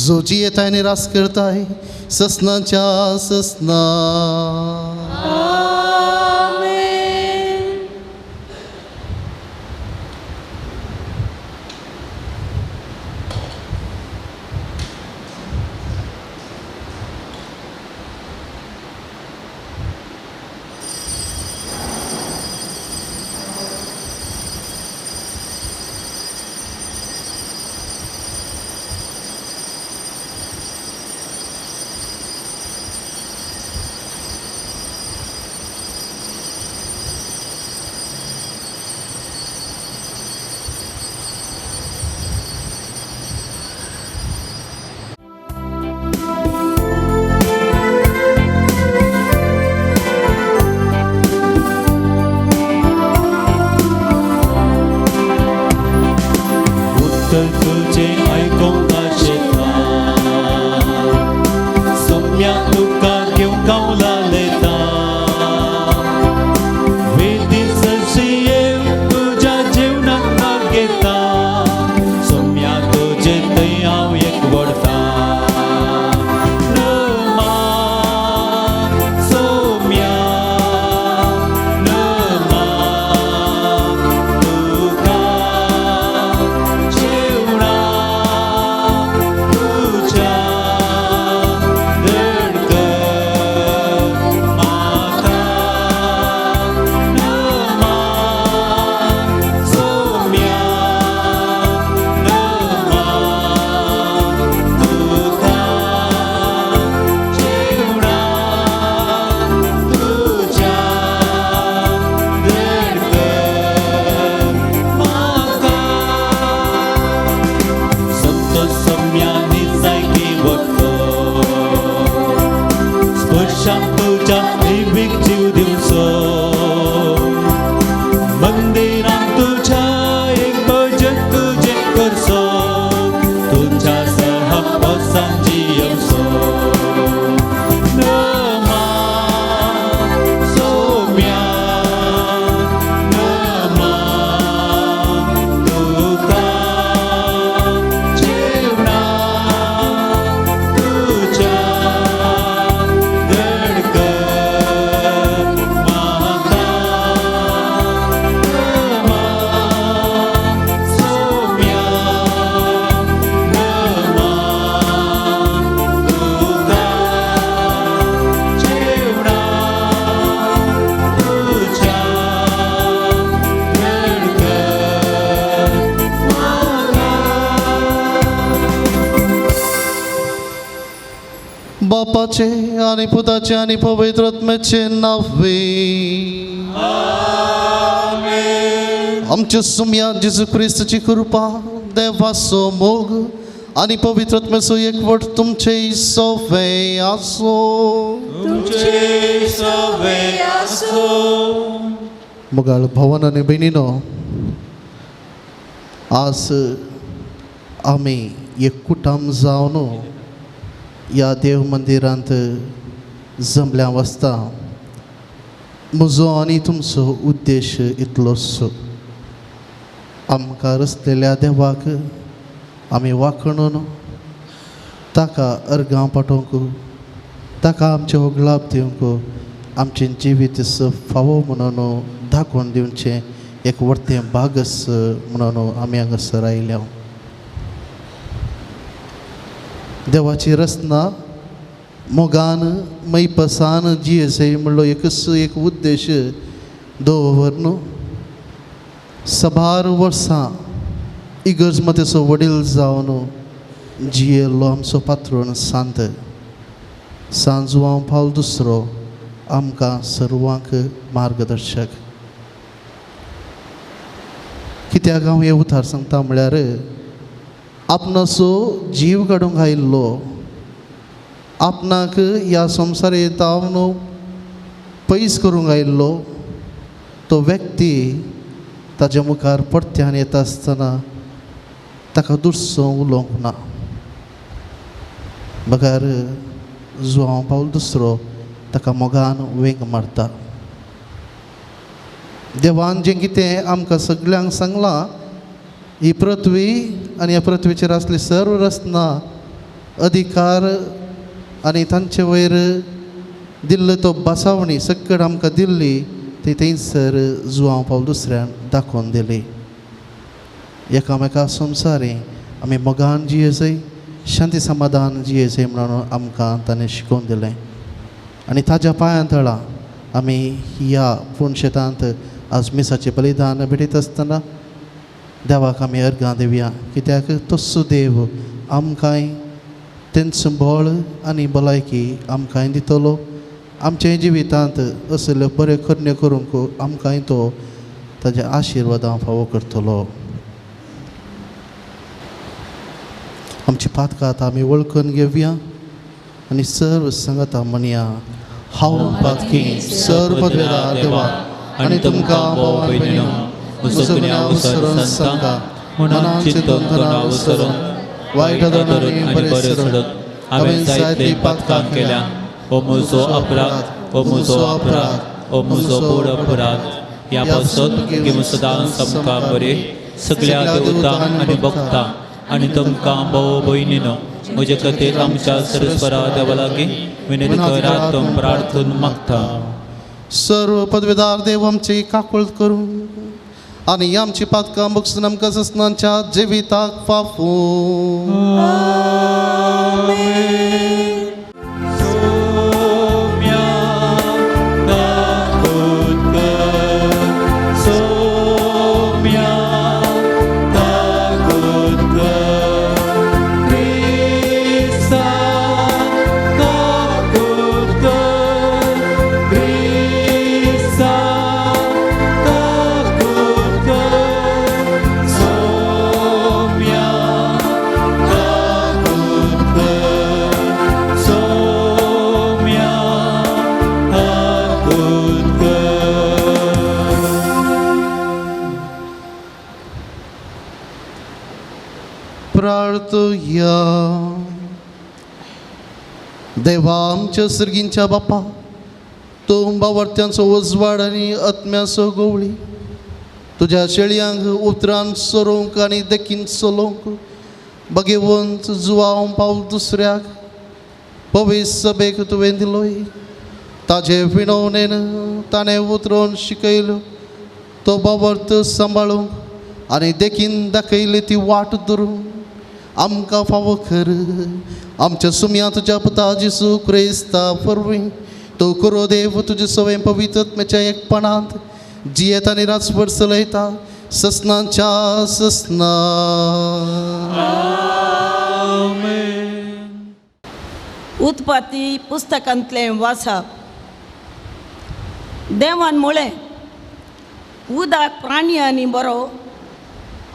जो जियेताय आनी रास करताय ससनाच्या ससना। तुजे थंय हांव एकवटता। बापाचे आनी पुताचे आनी पवित्र आत्म्याचे नांवे. आमच्या सुम्या जेजू क्रिस्ताची कृपा, देवाचो मोग आनी पवित्र आत्म्याचो एकवट तुमचे सवे आसो. तुमचे सवे आसो. मोगाळ भवन आनी भयणीनो, आज आमी एक कुटुंब जावन ह्या देव मंदिरांत जमल्या वाचता. म्हजो आनी तुमचो उद्देश इतलोच, आमकां रचलेल्या देवाक आमी वाखणून ताका अर्गां पाठोवंक, ताका आमचें होगलाप दिवंक, आमचें जिवीत फावो म्हणून दाखोवन दिवचें एक व्हडलें भागस म्हणून आमी हांगासर आयल्या. देवाची रचना मोगान मैपसान जियेसे म्हणलो एकच एक उद्देश दवर न्हू. सबार वर्सां इगर्ज मतेचो वडील जावन जियेल्लो आमचो पात्रोन सांत सांत जुआंव पावल दुसरो आमकां सर्वांक मार्गदर्शक. कित्याक हांव हें उतार सांगता म्हळ्यार आपणाचो जीव काडूंक आयिल्लो, आपणाक ह्या संवसारांत हांव पयस करूंक आयिल्लो तो व्यक्ती ताज्या मुखार परत्यान येता आसतना ताका दुसरो उलोवंक ना, बगर जुआंव पावल दुसरो ताका मोगान वेंग मारता. देवान जें कितें आमकां सगल्यांक सांगलां, ही पृथ्वी आनी ह्या पृथ्वीचेर आसली सर्व रचना, अधिकार आनी तांचे वयर दिल्लो तो बसावणी सकट आमकां दिल्ली ती थंयसर जुआंव पावल दुसऱ्यान दाखोवन दिली. एकामेका संवसारी आमी मोगान जियेजय, शांती समाधान जियेजय म्हणून आमकां ताणें शिकोवन दिलें. आनी ताज्या पांयां तळा आमी ह्या पूण शेतांत आज मिसाचें बलिदान भेटयता आसतना देवाक आमी अर्गां दिवया, कित्याक तस्सो देव आमकांय तेंच बळ आनी भलायकी आमकांय दितलो. आमच्या जिवितांत असल्यो बऱ्यो करण्यो करूंक आमकांय तो ताज्या आशिर्वादां फावो करतलो. आमची पातकां आमी वळखून घेवया आनी सर्व सांगता म्हणया, हांव पातकी सर्व पदवेदार देवा आनी तुमकां भाव भयणीनो म्हजो गुन्यांव विसरून सांगता, मनान चिंतून तोंडान विसरून वायट धरून आनी बरें सोडून हांवें जायतीं पातकां केल्या. ओ म्हजो अपराध, ओ म्हजो अपराध, ओ म्हजो बोड अपराध. ह्या पासत की सदां सामकां बरें सगळ्या देवतांक आनी भक्तांक आनी तुमकां भाव भयणीनो म्हजे खातीर आमच्या सरस्वरा देवा लागीं विनंती करात तुम प्रार्थन मागता. सर्व पदवेदार देव आमची काकूळट करूं आनी आमची पातकां बक्षून आमकां ससनांच्या जिविताक फाफू. प्रार्थुया. देवा आमच्या सर्गींच्या बापा, तूं बावर्त्यांचो उजवाड आनी आत्म्याचो गोवळी तुज्या शेळयांक उतरान सोरोवंक आनी देखीन चलोवंक बगेवंत जुआंव पावल दुसऱ्याक पवित्र सभेक तुवें दिलोय. ताजे विणवणेन ताणें उतरोवन शिकयलो तो बावर्त सांबाळूंक आनी देखीन दाखयली ती वाट धरूंक आमकां फावो कर. आमच्या सुम्या तुज्या पुता जेजू क्रिस्ता वरवीं तो करो देव तुजे सवय पवित्र आत्म्याच्या एकपणांत जियेता आनी राजभर चलयता ससनाच्या ससना. उत्पत्ती पुस्तकांतलें वाचप. देवान म्हळें, उदक प्राण्यांनी बरो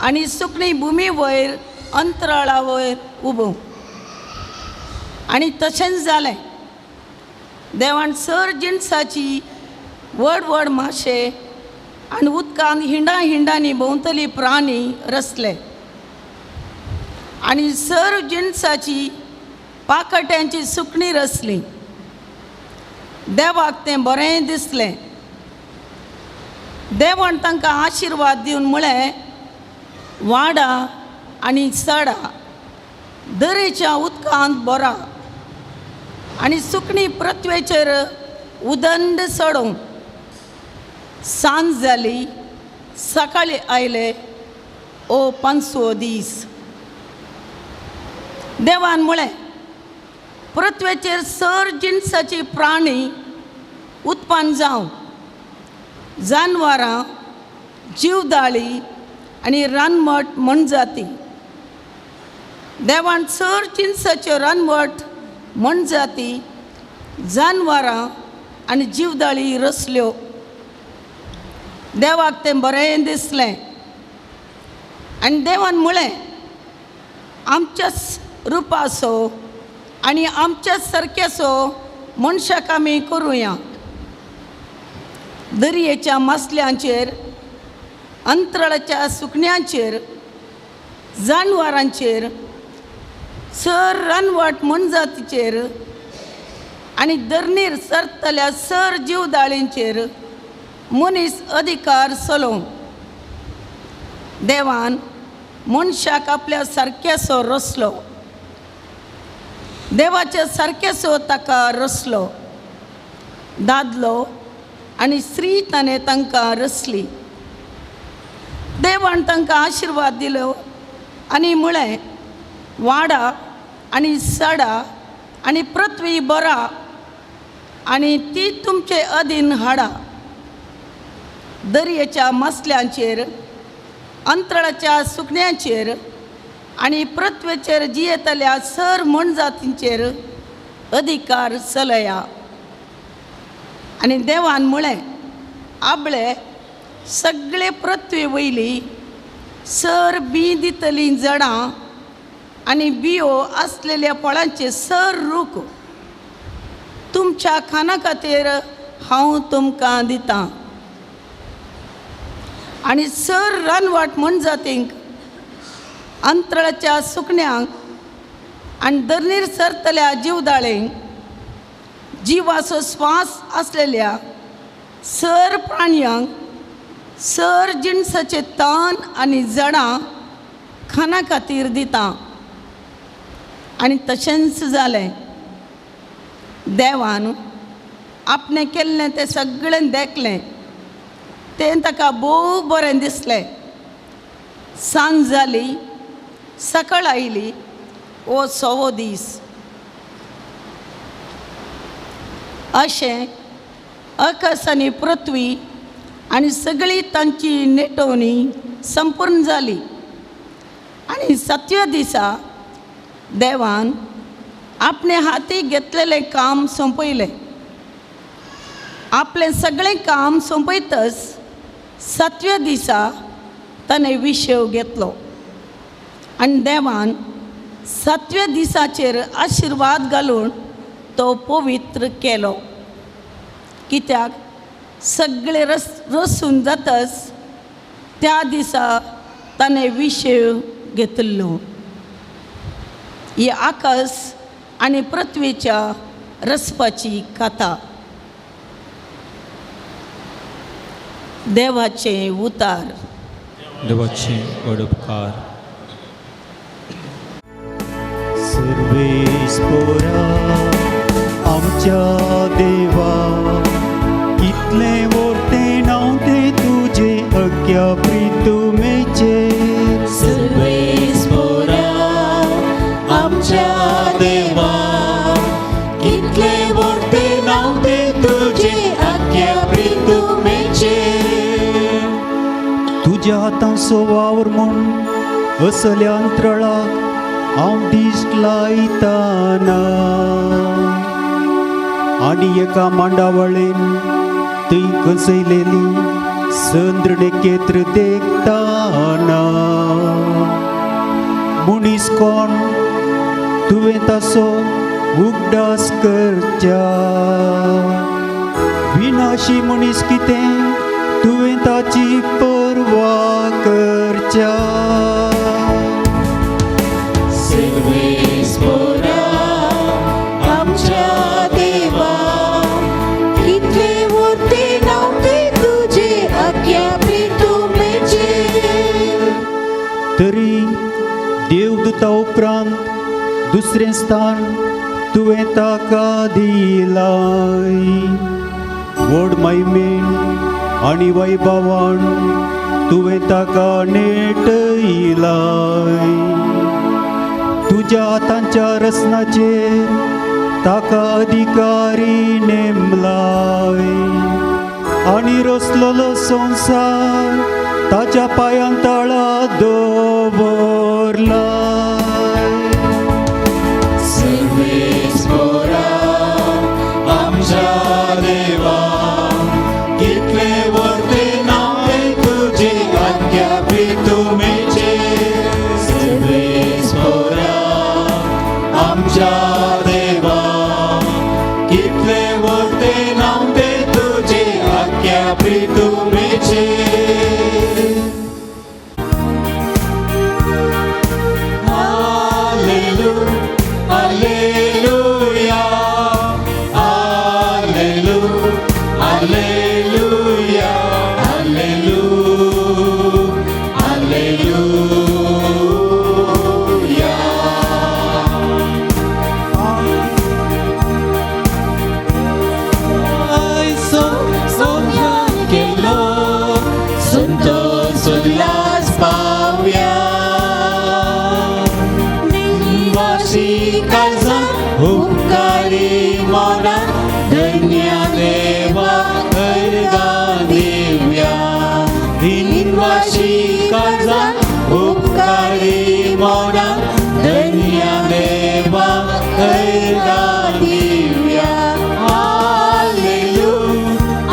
आनी सुकणी भुमी वयर अंतराळा वयर उबो. आनी तशेंच जालें. देवान सर जिनसाची व्हड व्हड माशे आनी उदकांत हिंडा हिंडांनी भोंवतली प्राणी रचले आनी सर जिनसाची पाकट्यांची सुकणी रचली. देवाक तें बरें दिसलें. देवान तांकां आशिर्वाद दिवन म्हळें, वाडा आनी चडा, दरेच्या उदकांत बोरा आनी सुकणी पृथ्वेचेर उदंड चडोवं. सांज जाली, सकाळी आयले ओ पांचवो दीस. देवान म्हळें, पृथ्वेचेर सर जिनसाची प्राणी उत्पन्न जावं, जानवरां, जीवदाळी आनी रानवट मोनजाती. देवान सर जिनसाच्यो रानवट मोनजाती, जानवरां आनी जीवदाळी रचल्यो. देवाक तें बरें दिसलें. आनी देवान म्हळें, आमच्याच रुपाचो आनी आमच्याच सारक्याचो मनशाक आमी करुया. दर्येच्या मासल्यांचेर, अंतराळाच्या सुकण्यांचेर, जानवरांचेर, सर रानवट मोनजातीचेर आनी धरणीर सरतल्या सर जीवदाळींचेर मनीस अधिकार चलोवं. देवान मनशाक आपल्या सारक्याचो रचलो. देवाच्या सारक्याचो ताका रचलो. दादलो आनी स्त्री ताणें तांकां रचली. देवान तांकां आशिर्वाद दिलो आनी म्हळें, वाडा आनी सडा आनी पृथ्वी बरा आनी ती तुमचे अधीन हाडा. दर्येच्या मासल्यांचेर, अंतराळाच्या सुकण्यांचेर आनी पृथ्वेचेर जियेतल्या सर मोनजातींचेर अधिकार चलया. आनी देवान म्हळें, आबळे सगळे पृथ्वी वयली सर बी दितलीं जडां आनी बियो आसलेल्या फळांचे सर रूख तुमच्या खाना खातीर हांव तुमकां दितां. आनी सर रानवट मोनजातींक, अंतराळाच्या सुकण्यांक आनी धरणीर सरतल्या जीवदाळेंक, जिवाचो स्वास आसलेल्या सर प्राण्यांक, सर जिनसाचे तण आनी जडां खाना खातीर दितां. आनी तशेंच जालें. देवान आपणें केल्लें तें सगळें देखलें. तें ताका भोव बरें दिसलें. सांज जाली, सकाळ आयली, हो सवो दीस. अशें आकाश आनी पृथ्वी आनी सगळी तांची नेटोवणी संपूर्ण जाली. आनी सातव्या दिसा देवान आपणे हाती घेतलेलें काम सोंपयलें. आपलें सगळें काम सोंपयतच सातव्या दिसा ताणें विशेव घेतलो. आनी देवान सातव्या दिसाचेर आशिर्वाद घालून तो पवित्र केलो. कित्याक सगळे रस रसून जातच त्या दिसा ताणें विशेव घेतिल्लो. ही आकाश आनी पृथ्वीच्या रचपाची कथा. देवाचें उतार. देवाचे व्हड उपकार. सर्वेस्पोरा आमच्या देवा, इतलें व्हडलें नांव तें तुजें अख्ख्या प्रितुमेचेर. सर्वेस्पोरा आमच्या देवा, कितलें व्हडलें नांव तें तुजें आख्ख्या प्रितुमेचेर. तुज्या हातांचो वावर म्हूण असल्या अंतराळाक हांव दिश्ट लायताना आनी एका मांडावळेन थंय कसयलेली संद्रणेकेत्र देखताना मनीस कोण तुवें ताचो उगडास करच्या विनाशी मनीस कितें तुवें ताची पर्वा करच्या. सर्वेस्पोरा आमच्या देवा कितले मोठे नांव ते तुजे आख्या प्रितुमेचे. तरी देवदूता उपरांत दुसरें स्थान तुवें ताका दिलाय व्हड महिमेन आनी वैभवान तुवें ताका नेटयलाय तुज्या हातांच्या रचनाचेर ताका अधिकारी नेमलाय आनी रचलोलो संवसार ताच्या पांयां तळा दवरलाय. सर्वेस्पोरा आमच्या देवा कितले व्हडले नांव ते तुजे आख्या प्रितुमेचे. सर्वेस्पोरा आमच्या देवा कितले व्हडले नांव ते तुजे आख्या प्रितुमेचे. Alleluia, Alleluia, Alleluia, Alleluia, Alleluia. सोम्यान केलो संतोष उल्हास पावया निवासी काळजां उपकारी मना धन्य देवा अर्घां दिवया निवासी काळजां उपकारी मना धन्य देवा अर्घां दिवया. Alleluia,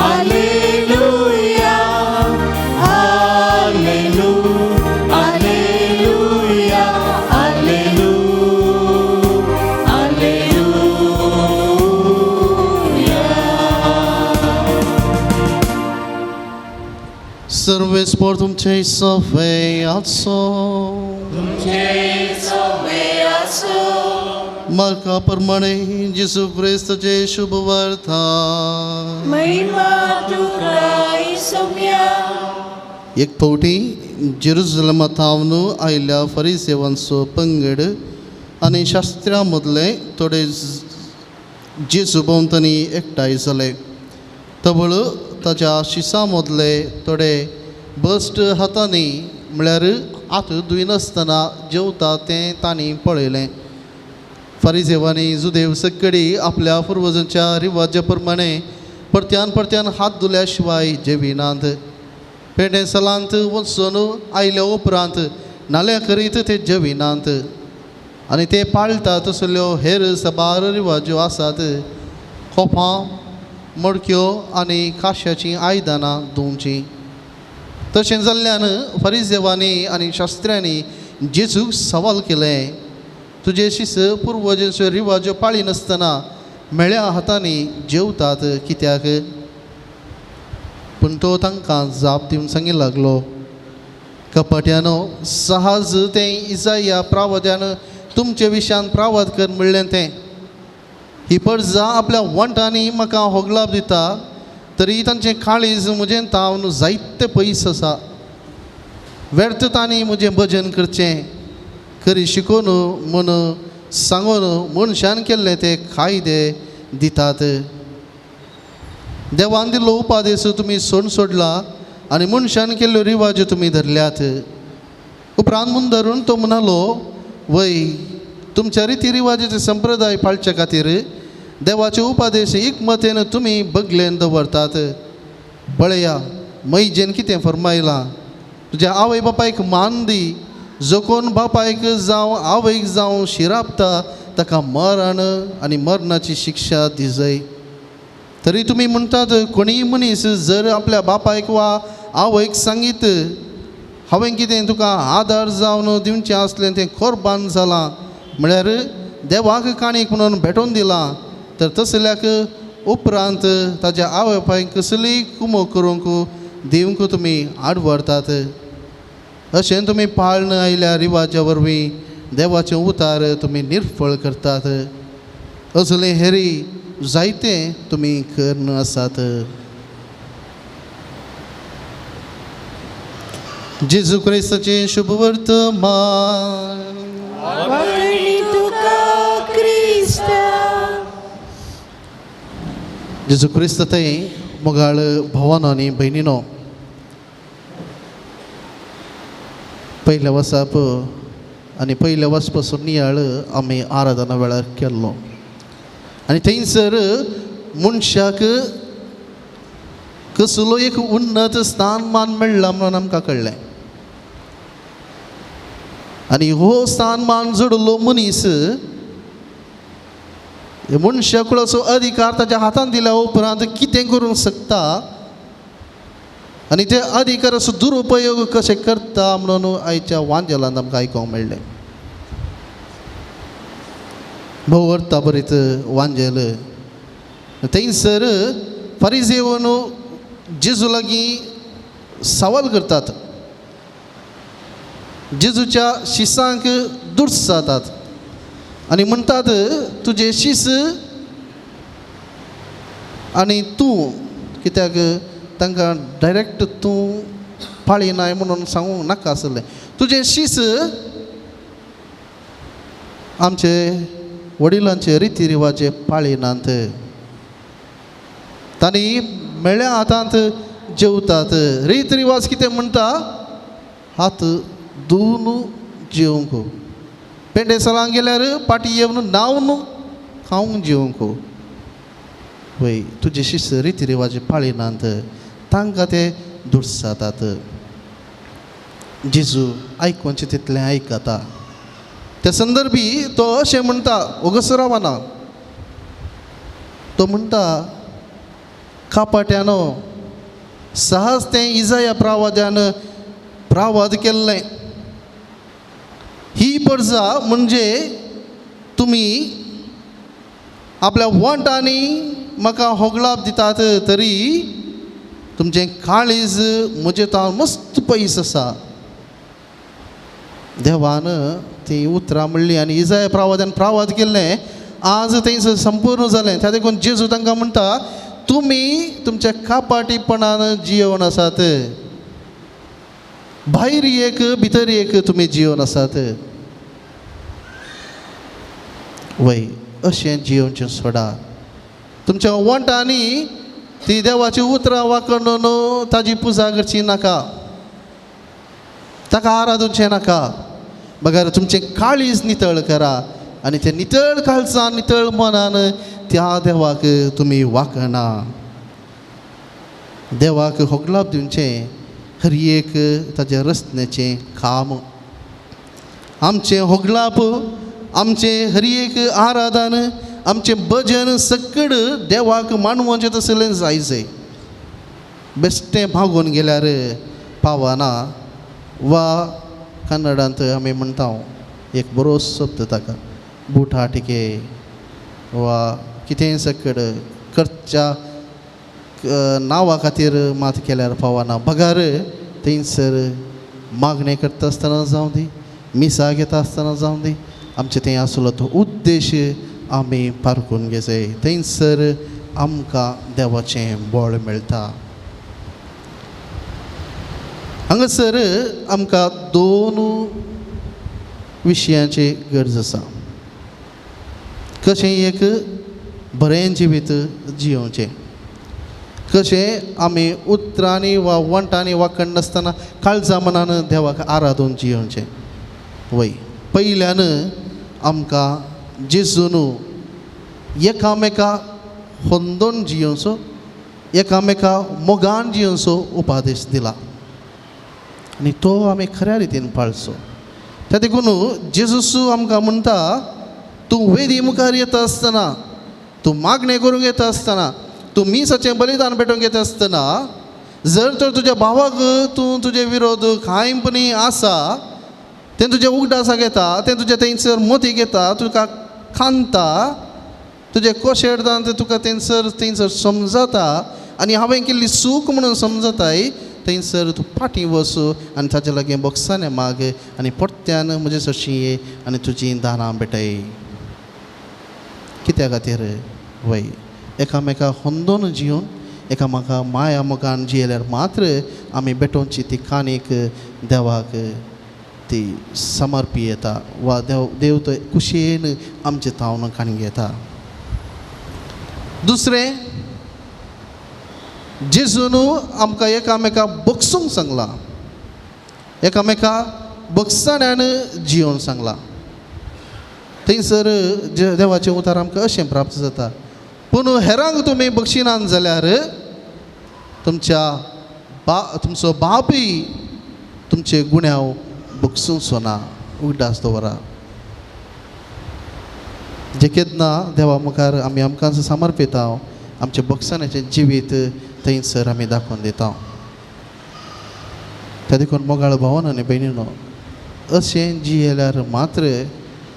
Alleluia, Alleluia, Alleluia, Alleluia. सर्वेस्पोर तुमचे सफे आसो. मार्का प्रमाणे जेजू क्रिस्तचे शुभ वार्ता. महिमा तुका सोम्या. एक फावटी जेरुजलमा थावन आयिल्ल्या फरिसेवांचो पंगड आनी शास्त्रा मदले थोडे जेजू भोंवतणी एकठांय जाले. तबळ ताच्या शिसां मदले थोडे बस्ट हातांनी म्हळ्यार हात धुयनासतना जेवता तें तांणी पळयलें. फारिजेवांनी जुदेव सक्कडी आपल्या पुर्वजांच्या रिवाजा प्रमाणे परत्यान परत्यान हात धुल्या शिवाय जेविनात. पेंडे सलांत वचून आयल्या उपरांत नाल्या करीत ते जेविनात आनी ते पाळटा तसल्यो हेर साबार रिवाज्यो आसात. कोपां मडक्यो आनी काश्याचीं आयदनां धुवचीं. तशें जाल्ल्यान फरिजेवांनी आनी शास्त्र्यांनी जेजूक सवाल केलें, तुजे शिस पुर्वजांच्यो रिवाज्यो पाळिनासतना मेळ्या हातांनी जेवतात कित्याक? पूण तो तांकां जाप दिवन सांगी लागलो, कपट्यानो सहज तें इजाया प्रावद्यान तुमचे विशयान प्रावद कर म्हणलें तें. ही परजा आपल्या वंटांनी म्हाका होगलाप दिता तरी तांचें काळीज म्हजें तावन जायते पयस आसा. व्यर्थ तांणी म्हजें भजन करचें खरी शिकोवन म्हूण सांगून मनशान केल्ले ते कायदे दितात. देवान दिल्लो उपादेस तुमी सोड सोडला आनी मनशान केल्ल्यो रिवाज्यो तुमी धरल्यात. उपरांत म्हूण धरून तो म्हणालो, वय तुमच्या रिती रिवाजाचे संप्रदाय पाळचे खातीर देवाचे उपादेश एकमतेन तुमी बगलेन दवरतात. पळया मैजेन कितें फरमायलां, तुज्या आवय बापायक मान दी जो कोण बापायक जावं आवयक जावं शिरापता ताका मरण आनी मरणाची शिक्षा दिजय. तरी तुमी म्हणटात कोणीय मनीस जर आपल्या बापायक वा आवयक सांगीत हांवें कितें तुका आदार जावन दिवचें आसलें तें कोरबान जालां म्हळ्यार देवाक काणीक म्हणून भेटोवन दिलां तर तसल्याक उपरांत ताज्या आवय बापायक कसलीय कुमो करूंक दिवंक तुमी आड व्हरतात. अशें तुमी पाळन आयल्या रिवाजा वरवीं देवाचें उतार तुमी निर्फळ करतात. असलें हेरी जायते तुमी करून आसात. जेजू क्रिस्ताचें शुभ वर्तमान. जेजू क्रिस्त थंय मोगाळ भवानो आनी भयणीनो, पयल्या वसाप आनी पयल्या वचपासून नियाळ आमी आराधना वेळार केल्लो आनी थंयसर मनशाक कसलो एक उन्नत स्थानमान मेळ्ळा म्हणून आमकां कळ्ळें. आनी हो स्थानमान जोडिल्लो मनीस मनशा कुळाचो अधिकार ताच्या हातान दिल्या उपरांत कितें करूंक शकता आनी ते अधिकाराचो दुरुपयोग कशें करता म्हणून आयच्या वांजेलांत आमकां आयकूंक मेळ्ळें. भोव अर्था बरीत वांजेल. थंयसर फारिजेवन जेजू लागीं सवाल करतात, जेजूच्या शिसांक दुर्सातात आनी म्हणटात तुजे शीस आनी तूं कित्याक तांकां डायरेक्ट तूं पाळिनाय म्हणून सांगूंक नाका आसलें. तुजें शीस आमचे वडिलांचे रिती रिवाजे पाळिनात, तांणी मेळ्या हातांत जेवतात. रीत रिवाज कितें म्हणटा हात धुवन जेवंक, पेंडेसलांक गेल्यार पाटी येवन न्हांवन खावंक जेवंक. वय तुजे शिस्त रिती रिवाज पाळिनात तांकां ते दुर्सातात. जेजू आयकुचें तितलें आयकता. त्या संदर्भी तो अशें म्हणटा, ओगस रावना. तो म्हणटा कापाट्यानो सहज तें इजाया प्रावाद्यान प्रावाद केल्लें. ही परजा म्हणजे तुमी आपल्या वंटांनी म्हाका होगळाप दितात तरी तुमचें काळीज म्हजें तावन मस्त पयस आसा. देवान ती उतरां म्हणली आनी इजाया प्रावाद्यान प्रावाद केल्लें आज थंयसर संपूर्ण जालें. त्या देखून जेजू तांकां म्हणटा तुमी तुमच्या कापाटीपणान जियोवन आसात, भायर एक भितर एक तुमी जियोवन आसात. वय अशें जियोवचें सोडा. तुमच्या वंटांनी ती देवाची उतरां वाकडून ताजी पुजा करची नाका, ताका आराधुचें नाका, बगर तुमचें काळीज नितळ करा आनी तें नितळ काळजान नितळ मनान त्या देवाक तुमी वाकणा. देवाक होगलाप दिवचें हर एक ताज्या रचनेचें काम. आमचें होगलाप, आमचें हर एक आराधन, आमचें भजन सकड देवाक मानवचें तसलें जाय जाय. बेश्टें मागून गेल्यार पावना वा कन्नडांत आमी म्हणटा एक बरो शब्द ताका बुटा टिके वा कितेंय सकड करच्या नांवा खातीर मात केल्यार पावना. बगार थंयसर मागणें करता आसतना जावं दी, मिसां घेता आसतना जावं दी, आमचें थंय आसलो तो उद्देश आमी पारखून घेवचें. थंयसर आमकां देवाचें बळ मेळटा. हांगासर आमकां दोन विशयांची गरज आसा. कशें एक बरें जिवीत जियोवचें, कशें आमी उतरांनी वा वंटांनी वाकड नासतना काळजा मनान देवाक आराधून जियोवचें. वय पयल्यान आमकां जेजून एकामेका होंदोन जियोवचो, एकामेका मोगान जियोवचो उपादेश दिला आनी तो आमी खऱ्या रितीन पाळचो. त्या देखून जेजूस आमकां म्हणटा तूं वेदी मुखार येता आसतना, तूं मागणें करूंक येता आसतना, तूं मिसाचें बलिदान भेटोवंक येता आसतना जर तर तुज्या भावाक तूं तुजे विरोध कांयपणी आसा, तें तुज्या उगडासाक येता, तें तुज्या थंयसर मोतीक येता, तुका खांदता, तुजें कोशेडदान तें तुका थंयसर थंयसर समजता आनी हांवें केल्ली चूक म्हणून समजताय, थंयसर तूं फाटीं वच आनी ताजे लागीं बोगसाणें माग आनी परत्यान म्हजे सरशी ये आनी तुजीं दानां भेटय. कित्या खातीर वय एकामेका होंदोन जिवन एकामेका माया मोगान जियेल्यार मात्र आमी भेटोवची ती काणीक देवाक ती समर्पी येता वा देव देव तो खुशयेन आमचे तावन काणी घेता. दुसरें, जेजून आमकां एकामेका बगसूंक सांगलां, एकामेका बगसाण्यान जियोवन सांगलां. थंयसर देवाचें उतार आमकां अशें प्राप्त जाता, पूण हेरांक तुमी बक्षिनात जाल्यार तुमच्या बा तुमचो बापूय तुमचे गुन्यांव बगसूंचो ना. उगडास दवरा, जे केन्ना देवा मुखार आमी आमकां समर्पिता, आमचें बगसाण्याचें जिवीत थंयसर आमी दाखोवन दिता. त्या देखून मोगाळ भावन आनी भयणीनो, अशें जियेल्यार मात्र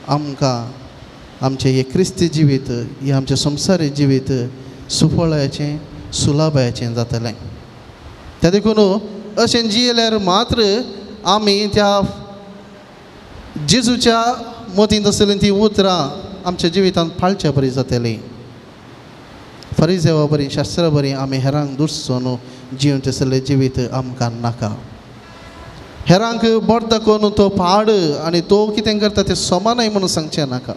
आमकां आमचें हें क्रिस्ती जिवीत, हें आमचें संवसारी जिवीत सुफळाचें सुलभायेचें जातलें. त्या देखून अशें जियेल्यार मात्र आमी त्या जेजूच्या मतींत आसलेलीं तीं उतरां आमच्या जिवितांत पाळच्या बरी जातलीं. फरिजेवा बरी शास्त्रा बरी आमी हेरांक दुसचो न्हू जिवन तसलें जिवीत आमकां नाका. हेरांक बोट दाखोवन तो पाड आनी तो कितें करता तें समानय म्हणून सांगचें नाका.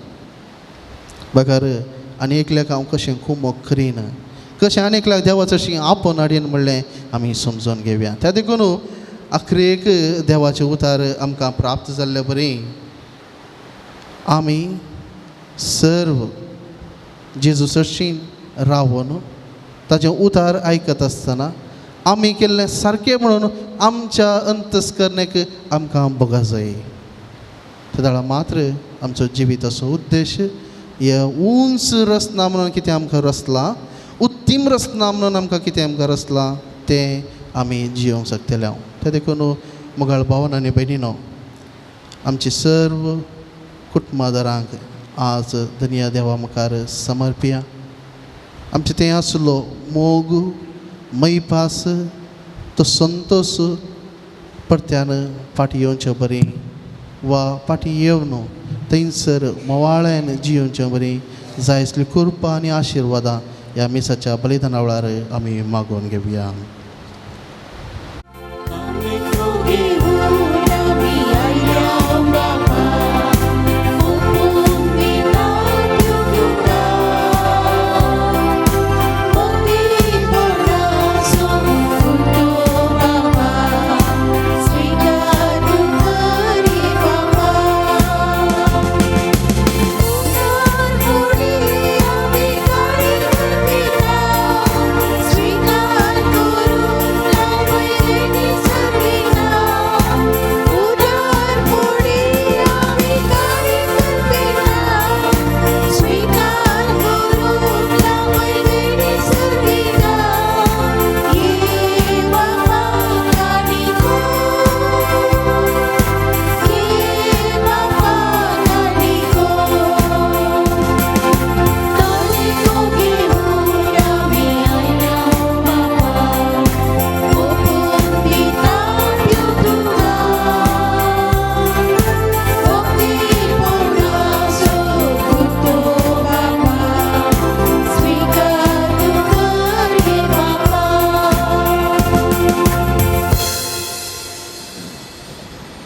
बगर आनी एकल्याक हांव कशें कुमोक करीन, कशें आनी एकल्याक देवाचो अशी आपोवन हाडीन म्हणलें आमी समजून घेवया. त्या देखून आखरेक देवाचें उतार आमकां प्राप्त जाल्ले बरी आमी सर्व जेजू सरशीं रावन ताचें उतार आयकत आसतना आमी केल्लें सारकें म्हणून आमच्या अंतस्करणेक आमकां भोगा जाय. तेदळा मात्र आमचो जिविताचो उद्देश हे उंच रचना म्हणून कितें आमकां रचलां, उत्तीम रचना म्हणून आमकां कितें आमकां रचलां तें आमी जियोंक शकतले. तें देखून मोगाळ भावन आनी भयणीनो, आमची सर्व कुटुंबादारांक आज धनया देवा मुखार समर्पिया. आमचें तें आसलो मोग, मैपास, तो संतोश परत्यान फाटीं येवचे बरी वा फाटीं येवन थंयसर मोवाळ्यान जियोवचे बरी जाय आसली कृपा आनी आशिर्वादां ह्या मिसाच्या बलिदाना वेळार आमी मागोवन घेवया.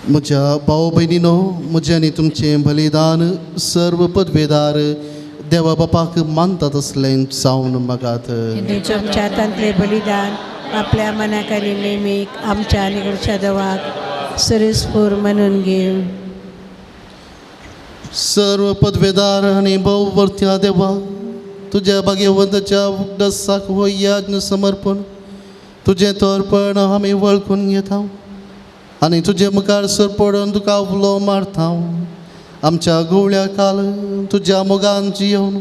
म्हज्या भाव भयणीनो, म्हजें आनी तुमचें बलिदान सर्व पदवेदार देवा बापाक मानतात असलें जावन मागात. तुमच्या हातांतलें बलिदान आपल्या मनाक आनी नेमीक आमच्या आनी घरच्या देवाक सरेस्पूर म्हणून घेव. सर्व पदवेदार आनी भोववर्त्या देवा, तुज्या भाग्यवंताच्या उगडासाक हो याज्ञ समर्पण तुजें तोरपण आमी वळखून घेता. आनी तुजे मुखार सर पडून तुका उलो मारता. आमच्या गुवळ्या काल तुज्या मोगान जियोवन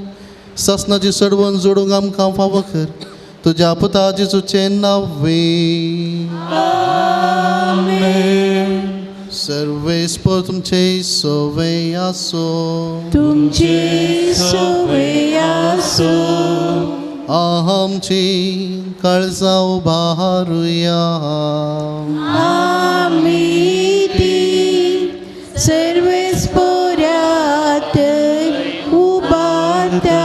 सासणाची सडवण जोडूंक आमकां फावो कर तुज्या पुता जेजूचें नांव. सर्वेस्पर तुमचे सोवे आसो. तुमचे सोवे आसो. आमची काळजां उबारुया. आमी ती सर्वेस्परात उबारता.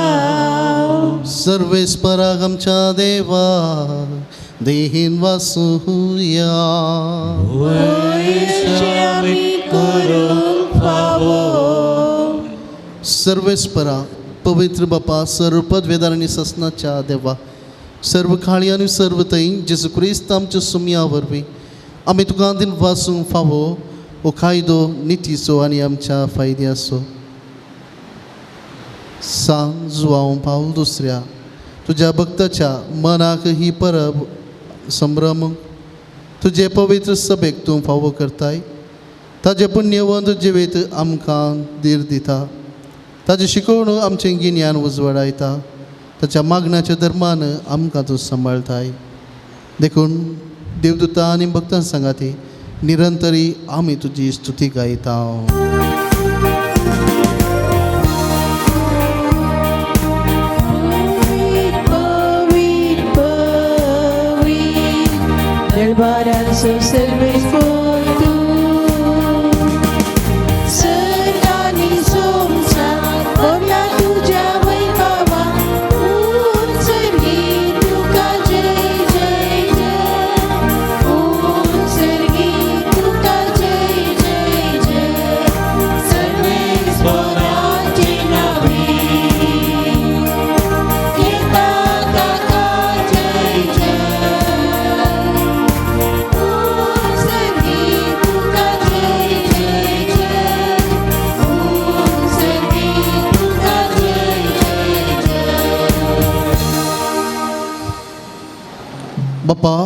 सर्वेस्पराक आमच्या देवा देहीन वासुया. वयशे आमी करूंक फावो. सर्वेस्परा पवित्र बापा सर्व पदवेदार आनी ससनाच्या देवा सर्व काळी आनी सर्व थंय जेजू क्रिस्त आमच्या सुमया वरवीं आमी तुका दिन वासूंक फावो हो कायदो नितीचो आनी आमच्या फायद्याचो. सांग जुवांव पावल दुसऱ्या तुज्या भक्ताच्या मनाक ही परब संभ्रम तुजे पवित्र सभेक तूं फावो करताय. ताजें पुण्यवंत जिवीत आमकां धीर दिता. ताजें शिकवण आमचें गिन्यान उजवाडायता. ताच्या मागण्याच्या धर्मान आमकां तूं सांबाळताय. देखून देवदूता आनी भक्तां सांगाती निरंतरी आमी तुजी स्तुती गायता. पवित्र पवित्र दरबारांचो सर्वेस्पर तूं सर्ग आनी संवसार भरला तुज्या वैभवा. उत्सर्गी तुका जय जय जय. उत्सर्गी तुका जय जय जय. सर्वेस्पराचे नावे घेता ताका जय जय. उत्सर्गी तुका जय जय जय. उत्सर्गी तुका जय जय जय. बापा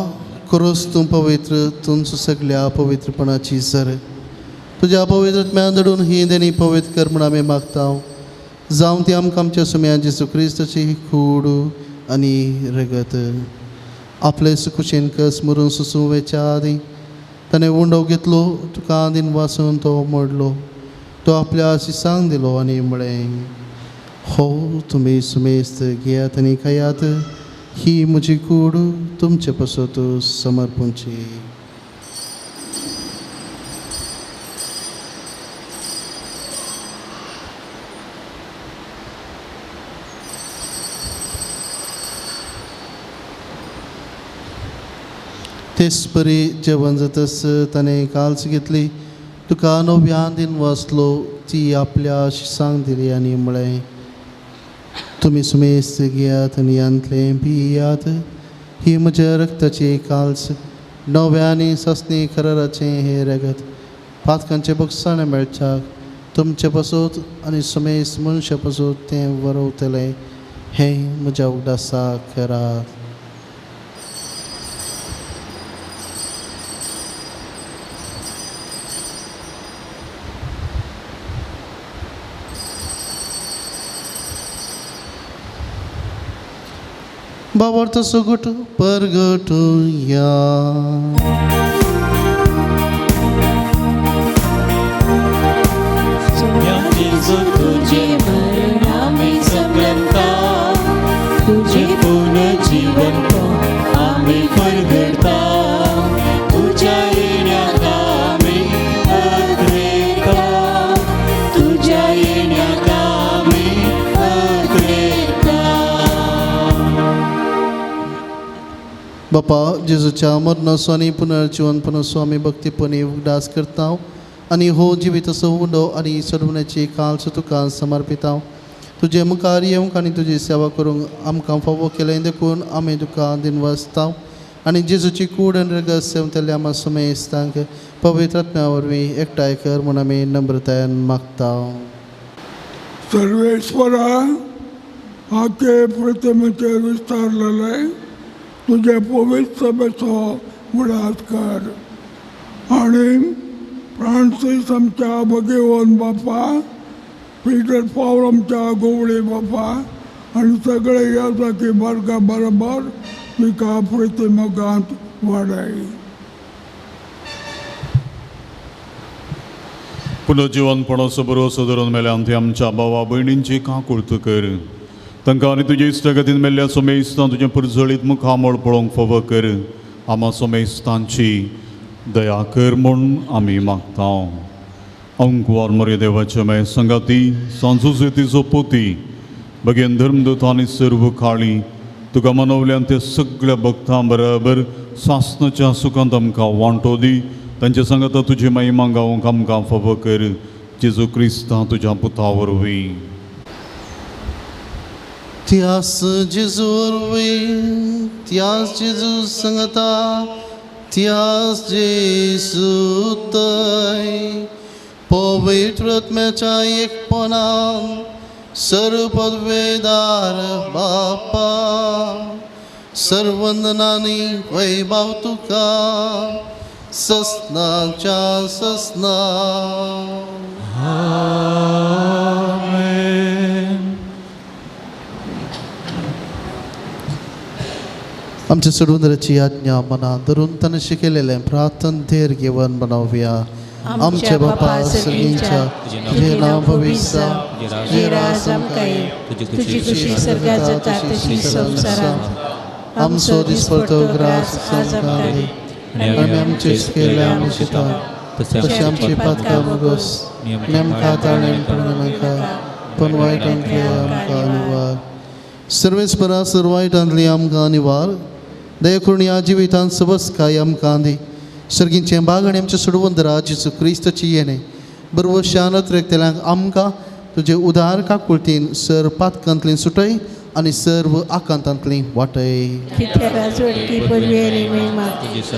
क्रोस तूं पवित्र तुमचो सगल्या पवित्रपणाची सर तुज्या पवित्रत्म्यान धाडून ही देणी पवित्र कर म्हूण आमी मागता. जावं ती आमकां आमच्या सुम्या जेजू क्रिस्ताची कूड आनी रगत. आपले सुकुशेन कस मरून सुसूं वेच्या आदीं ताणें उंडो घेतलो तुका आदीन वासून तो मोडलो. तो आपल्या शिसांक दिलो आनी म्हळें, हो तुमी सुमेस्त घेयात आनी खायात. ही म्हजी कूड तुमचे पासत समर्पणची. तेच परी जेवण जातच ताणें काल्स घेतली तुका नव्यान दिन वाचलो ती आपल्या शिसांक दिली आनी म्हळें, तुमी सुमेस्त घेयात आनी यांतलें पियात. ही म्हज्या रक्ताची काल्स नव्या आनी ससनी कराराचें हें रगत पातकांचें बक्षाणें मेळच्याक तुमचे पासत आनी सुमेस्त मनशा पासत तें वरवतलें. हें म्हज्या उगडासाक करात. बाबर्थ सुगट परगटुया. जेजू तुझे मरण आमी संभ्रमता. तुझे पुनर्जीवन आमी परगटता. तुझ्या येण्याक आमी अग्रेता. तुझ्या येण्याक आमी अग्रेता. बापा जेजूच्या मरणाचो आनी पुनर्जिवनपणाचो आमी भक्तीपणी उगडास करता आनी हो जिवीत उंडो आनी सोडवण्याची काल्स तुका समर्पिता. तुजे मुखार येवंक आनी तुजी सेवा करूंक आमकां फावो केलें देखून आमी तुका दिनवासता आनी जेजूची कूड आनी रगत सेवतल्या आमकां सुमेस्तांक पवित्र आत्म्या वरवीं एकठांय कर म्हूण आमी नम्रतायेन मागता. सर्वेश्वरा आते प्रतिमेचे विस्तारलेले तुझे पवित्र सभेचो उडास कर. आनी फ्रांसीस आमच्या भगेवन बापा, पिटर पावल आमच्या गोवळे बापा आनी सगळे याजाकी बारका बरोबर तिका प्रतिमगांत वाडाय. पुनर्जिवनपणाचो भरोसो धरून मेल्यान ती आमच्या भावा भयणींची काकुळत कर. तांकां आनी तुजे इश्टागतीन मेल्ल्या सोमेस्तां तुजें पुरजळीत मुखामळ पळोवंक फावो कर. आमा सोमेस्तांची दया कर म्हूण आमी मागता. अंकुवार मरे देवाचे मे संगाती सांजूचे तिचो पोती बगेन धर्मदूत आनी सर्व काळी तुका मनवल्यान ते सगळ्या भक्तां बरोबर सासनाच्या सुखांत आमकां वांटो दी. तांचे सांगता तुजी महिमा गावंक आमकां फावो कर. जेजू क्रिस्ता तुज्या पुता वरवीं. त्यास जेजू वरवीं, त्यास जेजू संगता, त्यास जेजू तय पवित्र आत्म्याच्या एकपणान सर्वपदवेदार बापा सर्वंदनानी वैभव तुका ससनाच्या ससना. आमच्या सोडूनची आज्ञा मना धरून ताणें शिकयलेलें प्रार्थन धैर्य घेवन बनोवया. आमच्या बापा सर्गींच्या तुजें नांव पवित्र जावं, तुजें राज आमकां येवं, तुजी खुशी स्वर्गात जाता तशी संवसारांत. आमचो दिसपडतो ग्रास आज आमकां दी आनी आमचे केल्ल्या आमच्या तशें आमची पातकां मुगोस नेमका ताणें पडूं नाका पण वायटांतले आमकां निवार. सर्वेस्परा सर वायटांतली आमकां निवार. दया करून ह्या जिवितांत सबसकाय आमकां दी. सर्गींचें बाग आनी आमचें सोडवंदरा जेजू क्रिस्ताची येणें बरवो शानत रेखतल्यांक आमकां तुजे उदार काकुळतीन सर पातकांतली सुटय आनी सर्व आकांतांतली वाटय.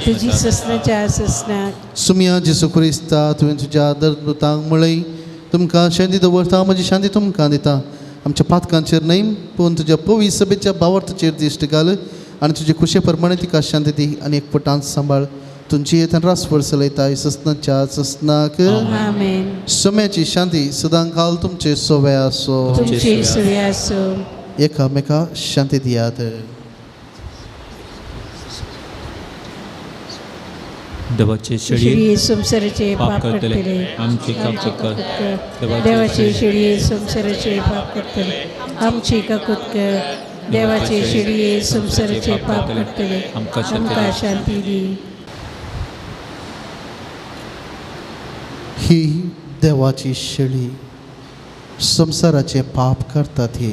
तुजी ससनाच्या ससनाक. सुमिया जेजू क्रिस्ता तुवें तुज्या दर्दुतांक म्हळें तुमकां शांती दवरता म्हजी शांती तुमकां दिता. आमच्या पातकांचेर न्हय पूण तुज्या पवी सभेच्या भावार्थाचेर दिश्ट घाल आनी तुजे खुशे प्रमाणे तिका शांती दी आनी एकपटान सांबाळ. तुमची येतान रासफळ चलयता ससनाच्या ससनाक. आमेन. सम्याची शांती सदां काल तुमचे सोवे आसो. तुमचे सोवे आसो. एकामेका शांती दियात. देवाचे शेळये संवसाराचे पाप करतले आमची काकूत कर. देवाचे शेळये संवसाराचे पाप करतले आमची काकूत कर. देवाचे शेळये संवसाराचे पाप करतले आमकां शांती दी. ही देवाची शेळी संवसाराचे पाप करतात. ही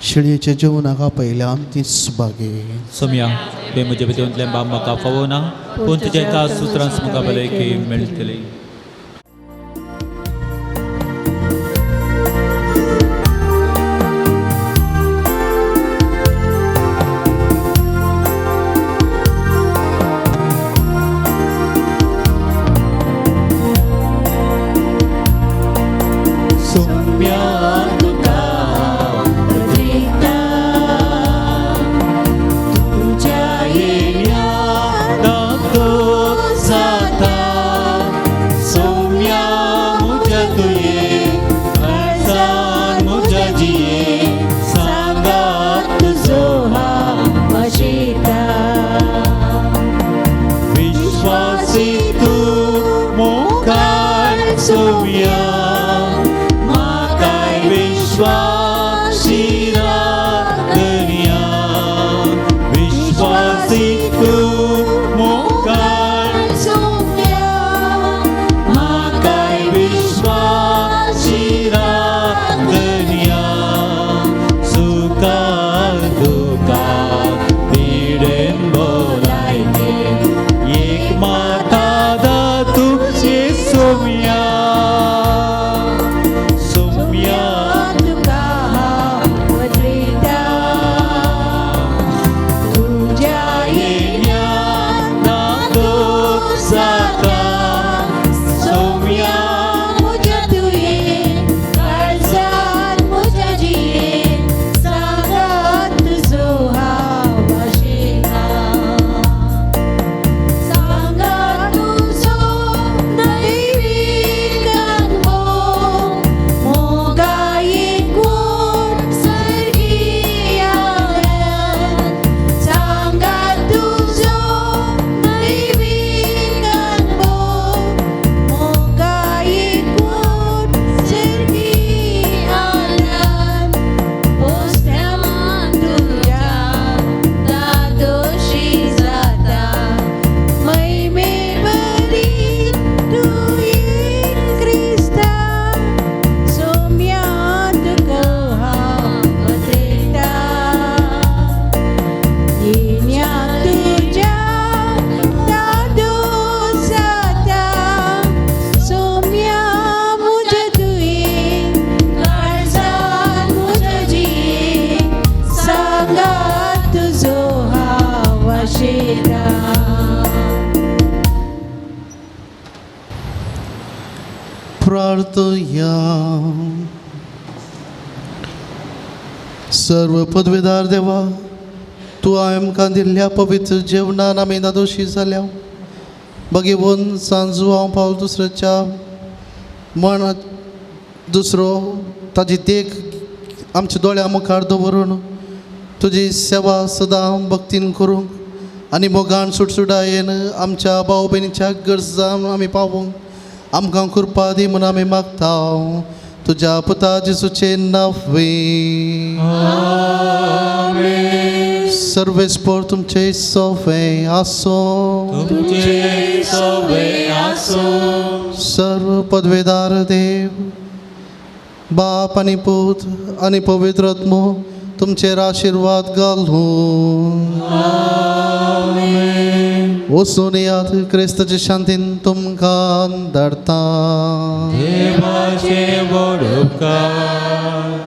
शेळयेचे जेवणाक आपयल्यान ती सुभागे. सोम्या ते म्हज्या भितूंतल्यान बाब म्हाका फावो ना पूण तुज्या एका सुत्रांस म्हाका भलायकी मेळटली. एक माता दा तुझे सोम्या. प्रार्थया. सर्व पदवेदार देवा, तूं आमकां दिल्ल्या पवित्र जेवणान आमी नादोशी जाल्या. बगेवन सांजू हांव पावल दुसऱ्याच्या मण दुसरो ताजी देख आमच्या दोळ्या मुखार दवरून तुजी सेवा सदां भक्तीन करूंक आनी मोगान सुटसुटायेन आमच्या भाव भयणीच्या गरजां आमी पावोवंक आमकां कृपा दी म्हूण आमी मागता तुज्या पुता जेजूचे नांवे. सर्वेस्पर तुमचे सोवे आसो. तुमचे सोवे आसो. सर्व पदवेदार देव बाप आनी पूत आनी पवित्र आत्मो तुमचेर आशिर्वाद घालूं. वचून याद क्रिस्ताचे शांतीन तुमकां धाडटा. देवाचे व्हड उपकार.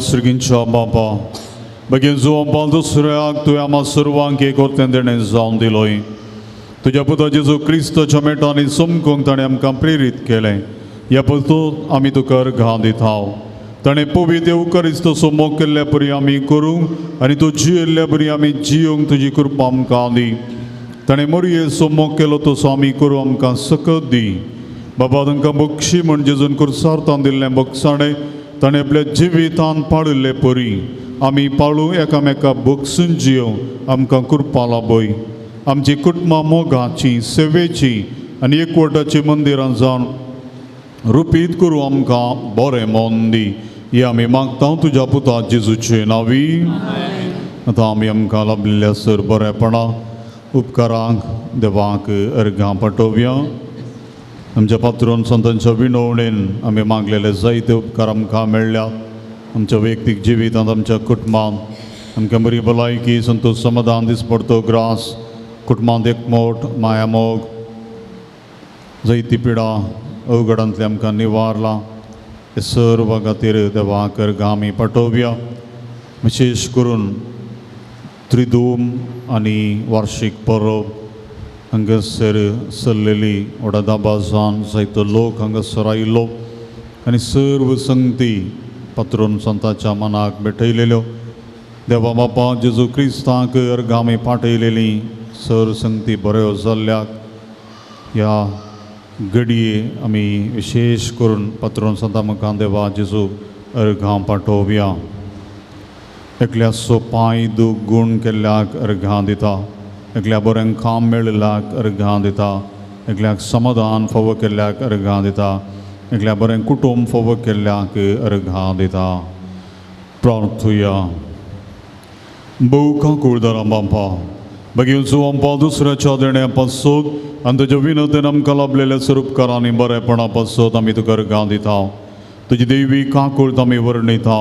सर्गींच्या बापा बगीन जुवां दुसऱ्याक तुवें आमा सर्वांक एक ओतें देणें जावन दिलोय. तुज्या पुता जेजू क्रिस्ताच्या मेटांनी समकूंक ताणें आमकां प्रेरीत केलें. ह्या पलतून आमी तुका अर्घां दिता. ताणें पवित्र येवकारिस्त मोग केल्ल्या परी आमी करूंक आनी तूं जियेल्ल्या परी आमी जियोंक तुजी कृपा आमकां दी. ताणें मोरयेचो मोग केलो तसो आमी करूं आमकां सकत दी. बाबा तांकां बक्षी म्हण जेजून कुर्सार्तान दिल्लें बक्षाणें ताणें आपल्या जिवितान पाळिल्ले परी आमी पाळूं एकामेका बक्षून जियोवंक आमकां कृपा लाभय. आमची कुटुंबां मोगाची सेवेची आनी एकवटाची मंदिरां जावन रुपीत करूं आमकां बरें मन दी. हे आमी मागता तुज्या पुता जेजूचे नांवी. आतां आमी आमकां लाभिल्ल्या सर बरेपणा उपकारांक देवाक अर्घां पाठोवया. आमच्या पात्रोन संतांच्या विनवणेन आमी मागलेले जायते उपकार आमकां मेळ्ळ्या. आमच्या वैयक्तीक जिवितांत आमच्या कुटुंबांत आमकां बरी भलायकी संतोश समाधान दिसपडतो ग्रास कुटुंबांत एकमोट मायामोग जायती पिडा अवघडांतली आमकां निवारला. हे सर्व खातीर देवाक अर्घां आमी पाठोवया. विशेश करून त्रिदूम आनी वार्षीक परब हांगासर सरलेली व्हडा दाबाजान जायतो लोक हांगासर आयिल्लो आनी सर्व संगती पात्रोन संताच्या मनाक भेटयलेल्यो. देवा बापा जेजू क्रिस्ताक अर्घां आमी पाठयलेली सर संगती बऱ्यो जाल्ल्याक ह्या घडये आमी विशेश करून पात्रोन संता मुखार देवा जेजू अर्घां पाठोवया. एकल्याचो पांय दूख गूण केल्ल्याक अर्घां दिता. एकल्या बरें काम मेळिल्ल्याक अर्घां दिता. एकल्याक समाधान फावो केल्ल्याक अर्घां दिता. एकल्या बरें कुटुंब फावो केल्ल्याक अर्घां दिता. प्रार्थुया. भोव काकुळदारां बापा बगीन जुवांपा दुसऱ्याच्या देण्या पासत आनी तुज्या विनोदेन आमकां लाभलेल्या स्वरूपकारांनी बरेपणा पासत आमी तुका अर्घां दिता. तुजी देवी काकूळत आमी वर्णिता.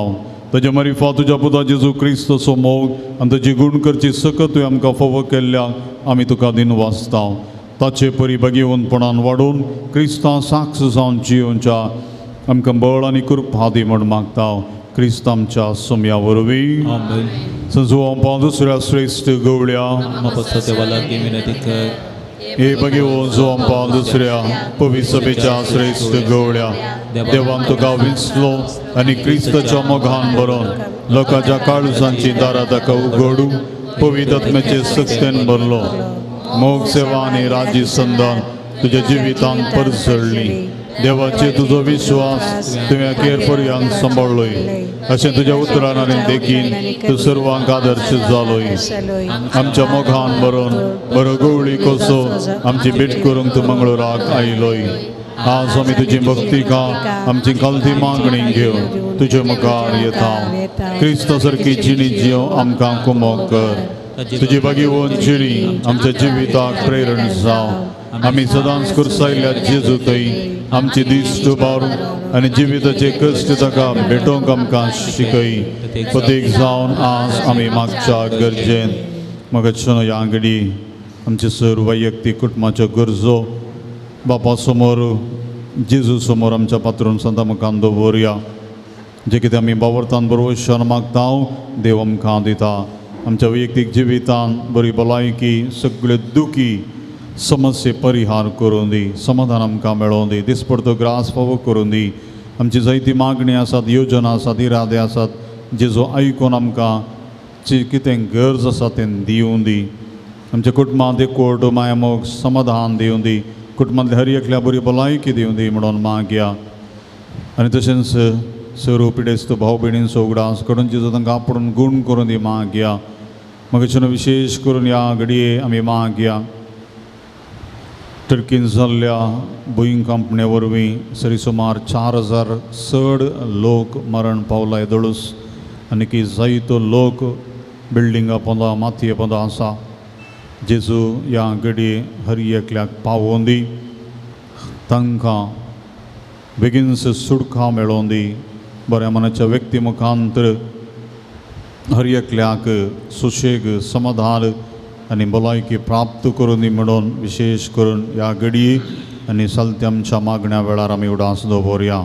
ताजे मारिफात तुज्या पुता जेजू क्रिस्तचो मोग आनी तुजी गूण करची सकत तुवें आमकां फावो केल्ल्या आमी तुका दिनवासता. ताचे परी भगेवनपणान वाडोवन क्रिस्ता साक्ष जावन जियोवच्या आमकां बळ आनी कृपा दी म्हूण मागता क्रिस्त आमच्या सोम्या वरवीं. आमेन. संजुवां दुसऱ्या श्रेश्ठ गवळ्या देवा लागीं विनंती कर. हे भगेवन जुवांपा दुसऱ्या पवित्र सभेच्या श्रेश्ठ गवळ्या देवान तुका विंचलो आनी क्रिस्ताच्या मोगान भरोन लोकांच्या काळजांची दारां ताका उगडू पवित्र आत्म्याचे सक्तेन भरलो मोग सेवा आनी राजी संदान तुज्या जिवितांत परजळ्ळी. देवाचे तुजो विश्वास तुवें अखेर पर्यंत सांबाळ्ळोय अशें तुज्या उतरान आनी देखीन तूं सर्वांक आदर्श जालोय. आमच्या मोगान भरोन बरो गवळी कसो आमची भेट करूंक तूं मंगळूराक आयलोय. आज आमी तुजी भक्ती का आमची खालती मागणी घेवन तुजे मुखार येता. क्रिस्ता सारकी जिणी जियो आमकां कुमोक कर. तुजी भगेवन जिणी आमच्या जिविताक प्रेरण जावं. आमी सदांच कुर्सायल्ल्या जेजू थंय आमची दिश्ट उबारून आनी जिविताचे कश्ट ताका भेटोवंक आमकां शिकय. प्रतीक जावन आज आमी मागच्या गरजेन मगच्छन ह्या घडी आमचे सर वैयक्तीक कुटुंबाच्यो गरजो बापा समोर जेजू समोर आमच्या पात्रून संता मुखान दवरया. जे कितें आमी बावरतान बरोवशान मागता देव आमकां दिता. आमच्या वैयक्तीक जिवितान बरी भलायकी सगळे दुखी समस्ये परिहार करूं दी, समाधान आमकां मेळोवं दी, दिसपडतो ग्रास फावो करूं दी. आमची जायती मागणी आसात, योजना आसात, इरादे आसात जेजो आयकून आमकां जी कितें गरज आसा तें दिवं दी. आमच्या कुटुंबांत एकवट मायामोग समाधान दिवं दी. कुटुंबांतल्या हर एकल्या बरी भलायकी दिवं दी म्हणून मागया. आनी तशेंच सर्व पिडेस्त भाव भयणींचो उगडास करून जेजो तांकां आपोवन गूण करून दी मागया. मगेच्यान विशेश करून ह्या घडये आमी मागया टर्कीन जाल्ल्या भुंयकांपणे वरवीं सरी सुमार 4000 चड लोक मरण पावला येदोळूस आनी की जायतो लोक बिल्डिंगा पोंदा मातये पोंदा आसा. जेजू ह्या घडये हर एकल्याक पावोवन दी, तांकां बेगीनच सुटका मेळोवन दी. बऱ्या मनाच्या व्यक्ती मुखांतर हर एकल्याक सुशेग समाधान आनी भलायकी प्राप्त करून दी म्हणून विशेश करून ह्या घडये आनी सालत्या आमच्या मागण्या वेळार आमी उडास दवरया.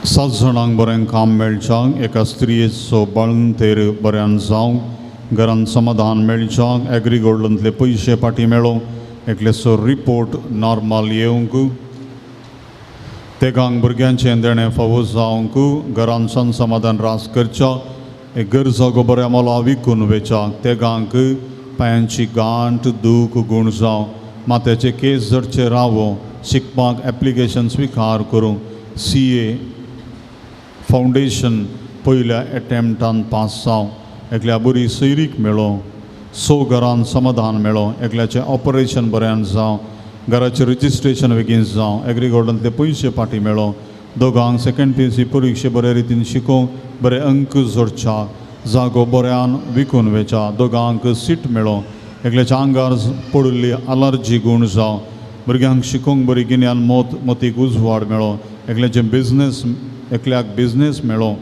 7 जाणांक बरें काम मेळच्याक, एका स्त्रियेचो बाळंतेर बऱ्यान जावंक, घरान समाधान मेळच्याक, एग्रीगोल्डांतले पयशे फाटीं मेळोवंक, एकल्याचो रिपोर्ट नॉर्मल येवंक, तेगांक भुरग्यांचें देणें फावो जावंक, घरान सन समाधान रास करच्या, एक गरजो बऱ्या मोला विकून वेच्याक, तेगांक पांयांची गांठ दूख गूण जावं, माथ्याचे केस जडचे रावो, शिकपाक एप्लिकेशन स्विकार करूंक, CA फावंडेशन पयल्या एटेम्प्टान पास जावं, एकल्या बरी सैरीक मेळों, 100 घरान समाधान मेळों, एकल्याचें ऑपरेशन बऱ्यान जावं, घराचें रजिस्ट्रेशन बेगीन जावं, एग्रीगोल्डांतले पयशे फाटीं मेळों, दोगांक सेकंड PUC परिक्षे बरे रितीन शिकोवंक बरे अंक जोडच्या, जागो बऱ्यान विकून वेच्या, दोगांक सीट मेळों, एकल्याच्या आंगार पडिल्ली अलर्जी गूण जावं, भुरग्यांक शिकोवंक बरी गिन्यान मोत मोतीक उजवाड मेळों, एकल्याचें बिजनेस एकल्याक बिजनेस मेळों,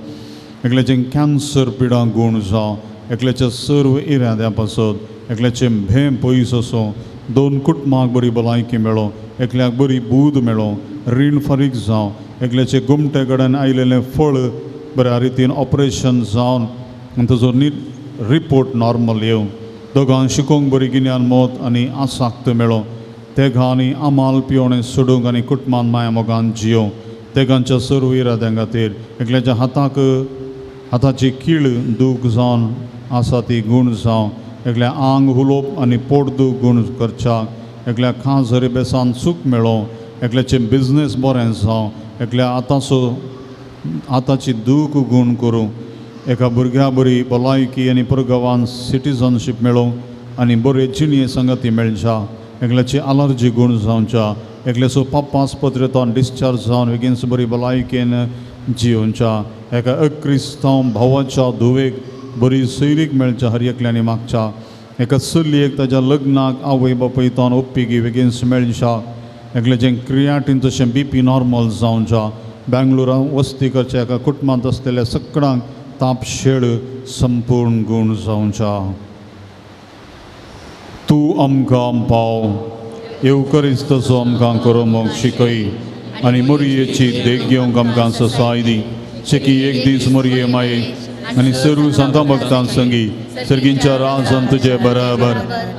एकल्याचें कॅन्सर पिडा गूण जावं, एकल्याच्या सर्व इराद्या पासत एकल्याचें भें पयस आसूं, 2 कुटुंबाक बरी भलायकी मेळों, एकल्याक बरी बूद मेळों, रीण फारीक जावं, एकल्याचे गोमटे कडेन आयलेलें फळ बऱ्या रितीन ऑपरेशन जावन आनी ताजो रिपोर्ट नॉर्मल येवं, दोगांक शिकोवंक बरी गिन्यान मोत आनी आसाक्त मेळों, तेगां आनी आमाल पिवणें सोडूंक आनी कुटुंबान माया मोगान जियोवंक, तेगांच्या सर्व इराद्यां खातीर एकल्याच्या हाताक हाताची कीळ दूख जावन आसा ती गूण जावं, एकल्या आंग हुलोप आनी पोट दूख गूण करच्याक, एकल्या खास बेसान सूख मेळों, एकल्याचें बिजनेस बरें जावं, एकल्या आतांचो आतांची दूख गूण करूं, एका भुरग्या बरी भलायकी आनी प्रगवान सिटीजनशीप मेळोवंक आनी बरे जिणये संगती मेळच्या, एकल्याची अलर्जी गूण जावच्या, एकल्याचो पप्पा आस्पत्रेंतल्यान डिस्चार्ज जावन बेगीन बरी भलायकेन जियोवच्या, एका अक्रिस्तांव भावाच्या धुवेक बरी सैरीक मेळच्या हर एकल्यानी मागच्या, एका चलयेक ताज्या लग्नाक आवय बापूय तोन ओप्पिगी बेगीन मेळच्या, एकल्याचें क्रियाटीन तशें बीपी नॉर्मल जावच्या बेंगलोरां वस्ती करच्या एका कुटुंबांत आसलेल्या सगळ्यांक तापशेळ संपूर्ण गूण जावच्या. तूं आमकां पाव येवकरीच तसो आमकां करूंक शिकय आनी मोरयेची देख घेवंक आमकां ससाय दी शेकी एक दीस मोरये माये आनी सर्व संतां भक्तां संगी सर्गींच्या राजान तुजे बराबर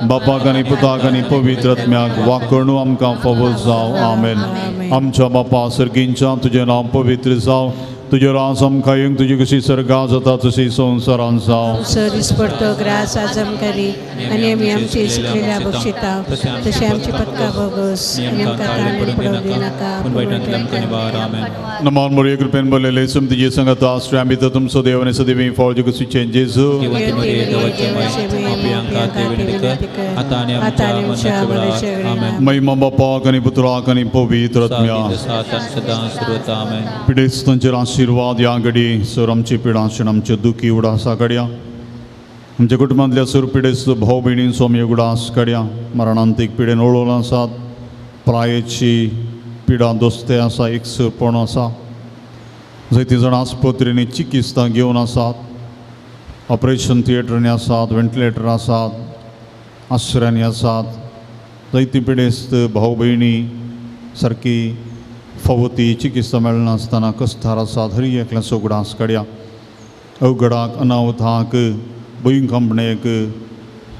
बापाक आनी पुताक आनी पवित्र आत्म्याक वाकणू आमकां फावो जावं. आमेन. आमच्या बापा सर्गींच्या तुजें नांव पवित्र जावं, तुजें राज आमकां येवंक, तुजी कशी सर्गां जाता तशी संवसारान जावं. दिसपडतो ग्रास आज आमकां दी आनी आमी आमची चुकलेल्या बक्षिता तशें आमची पत्का भोगोस आनी आमकां ताळें पडोवंक दिनाका पूण वायटांतल्यान आमकां निवार. आमेन. नमान मोरये कृपेन भरलेले सुमतीचे संगत आश्रय आमी तर तुमचो देव आनी सदैव फावजी कशीचे जेजू. जिवंती मरिये देवाचे माय पापयांका ते विनंती कर आता आनी आमच्या मरणाच्या वेळार. आमेन. महिमा बापाक आनी पुत्राक आनी पवित्र आत्म्याक. सातान सदां सुरवता. आमेन. पिडेस्तांचेर आशिर्वाद ह्या घडी सर आमची पिडाशण आमचे दुखी उडासा काडया. आमच्या कुटुंबांतल्या सर पिडेस्त भाव भयणींचो आमी उगडास काडया. मरणांतीक पिडेन ओळोवन आसात, प्रायेची पिडा दोस्ते आसा, एकसुरपण आसा, जायतीं जाणां आस्पत्रेंनी चिकित्सा घेवन आसात, ऑपरेशन थिएटरांनी आसात, वेंटिलेटर आसात, आसऱ्यांनी आसात. जायतीं पिडेस्त भाव भयणी सारकी फावो ती चिकित्सा मेळनासतना कस्तार आसात. हरी एकल्याचो उगडास काडया. अवघडाक अनावथाक भुंयकांपणेक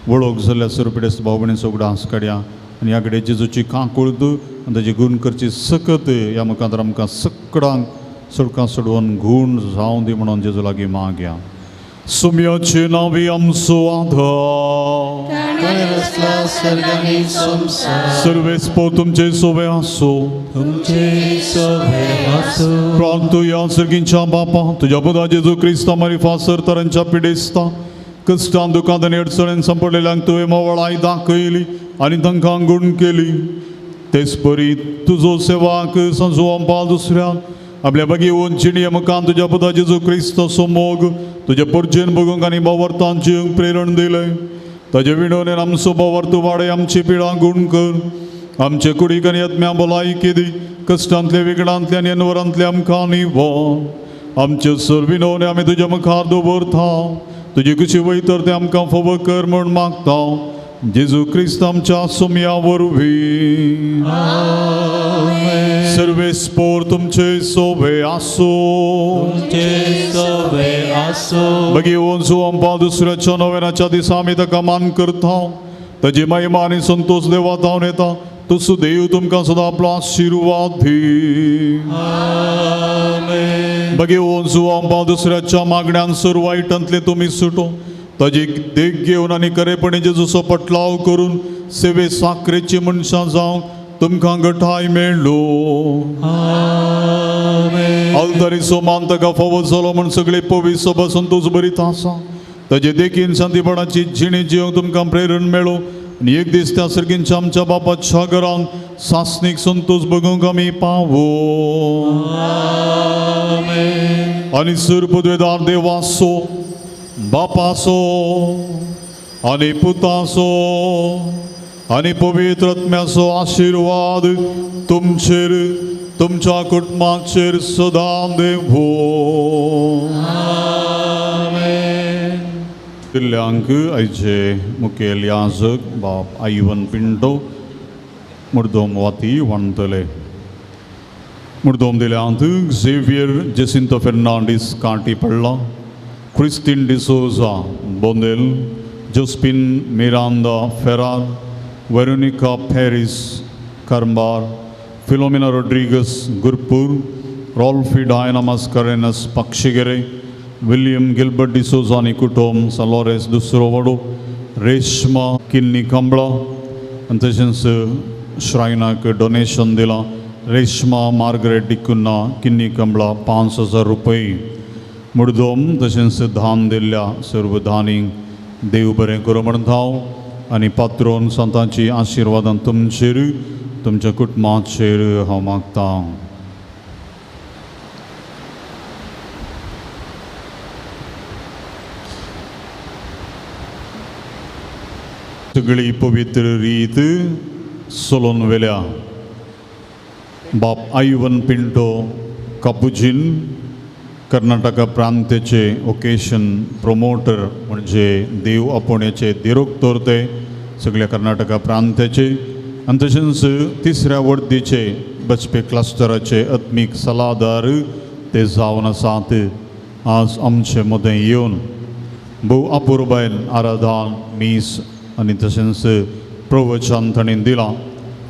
वळख जाल्ल्या सर पिडेस्त भाव भयणीचो उगडास काडया आनी ह्या कडेन जेजूची काकूळत आनी ताजी गूण करची सकत ह्या मुखार आमकां सगळ्यांक सोडकां सोडोवन गूण जावं दी म्हणून जेजू लागीं मागया. सुम्याचे नांवी आमचो आधार सर्वेस्पो तुमचे सोवे आसो, तुमचे सोवे आसो. प्रार्थुया सर्गींच्या बापा तुज्या पुता जेजू क्रिस्ता मारिफा सर तरांच्या पिडेस्ता कश्टान दुखांत आनी अडचणेन सांपडलेल्यांक तुवें मोवळाय दाखयली आनी तांकां गूण केली. तेच परी तुजो सेवाक संजोवपा दुसऱ्याक आपल्या बगीवन जिणये मुखान तुज्या पुता जेजू क्रिस्ताचो मोग तुज्या परजेन बगूंक आनी बावर्तान जिवंक प्रेरण दिलें. ताजे विणोनेन आमचो बावर्त वाडय, आमची पिळां गूण कर, आमचे कुडीक आनी आत्म्या भलायकी दी, कश्टांतले विगडांतले आनी अनवरांतले आमकां निवळ. आमचे सर विनवणे आमी तुज्या मुखार दवरता, तुजी कशी वयतर तें आमकां फावो कर म्हूण मागता जेजू क्रिस्त आमच्या सोम्या वरवीं. सर्वेस्पोर तुमचे सोवे आसो, तुमचे सोवे आसो. बगीवन सुअंपा दुसऱ्याच्या नव्याच्या दिसा आमी ताका मान करता, ताजी महिमा आनी संतोष देवा धांवन येता. तसो देव तुमकां सदां आपलो आशिर्वाद दी. बगीवन सुअंपा दुसऱ्याच्या मागण्यान सर वायटांतले तुमी सुटो, ताजी देख घेवन आनी खरेपणी जेजूचो पटलाव करून सेवे साखरेची मनशां जावंक तुमकां गठाय मेळ्ळो. आल्तारीचो मान ताका फावो जालो म्हूण सगळे पवी सभा संतोष बरीत आसा. ताजे देखीन शांतीपणाची जिणी जिवंक तुमकां प्रेरण मेळो आनी एक दीस त्या सर्गींच्या आमच्या बापाच्या घरान सासणीक संतोष बगूंक आमी पावो. आनी सर पदवेदार देवाचो बापाचो आनी पुताचो आनी पवित्र आत्म्याचो आशिर्वाद तुमचेर तुमच्या कुटुंबाचेर सदां देवो. दिल्ल्यांक आयचे मुखेल याजक बाप आयवन पिंटो मुर्दोम वाती वणतले. मुर्दोम दिल्यांत झेवियर जेसिंतो फेर्नांडीस कांटी पडला, Christine D'Souza Bondel, Josephine Miranda Ferrar, Veronica Paris Karmbar, Philomena Rodrigues Gurpur, Rolfy Diana Mascarenhas Pakshigere, William Gilbert D'Souza आनी कुटुंब सलोरेस दुसरो वडो, रेश्मा किन्नी कंबळा आनी तशेंच श्रायनाक डोनेशन दिलां रेश्मा मार्गरेट डिकुन्ना किन्नी कंबळा 5,000 रुपये. मुर्दोम तशेंच धान दिल्ल्या सर्व धानींक देव बरें करूं म्हणटा हांव आनी पात्रोन संतांची आशिर्वादान तुमचेर तुमच्या कुटुंबाचेर हांव मागतां. सगळी पवित्र रीत सोलोन वेल्या. बाप आयवन पिंटो कापुजीन कर्नाटका प्रांताचे ओकेशन प्रोमोटर म्हणजे देव आपोवण्याचे दिरोक्तोर ते सगळ्या कर्नाटका प्रांताचे आनी तशेंच तिसऱ्या वर्दीचे बचपे क्लस्टराचे आत्मीक सलादार ते जावन आसात. आज आमचे मदें येवन भोव अपुरबायन आराधन मीस आनी तशेंच प्रवचन तांणी दिलां.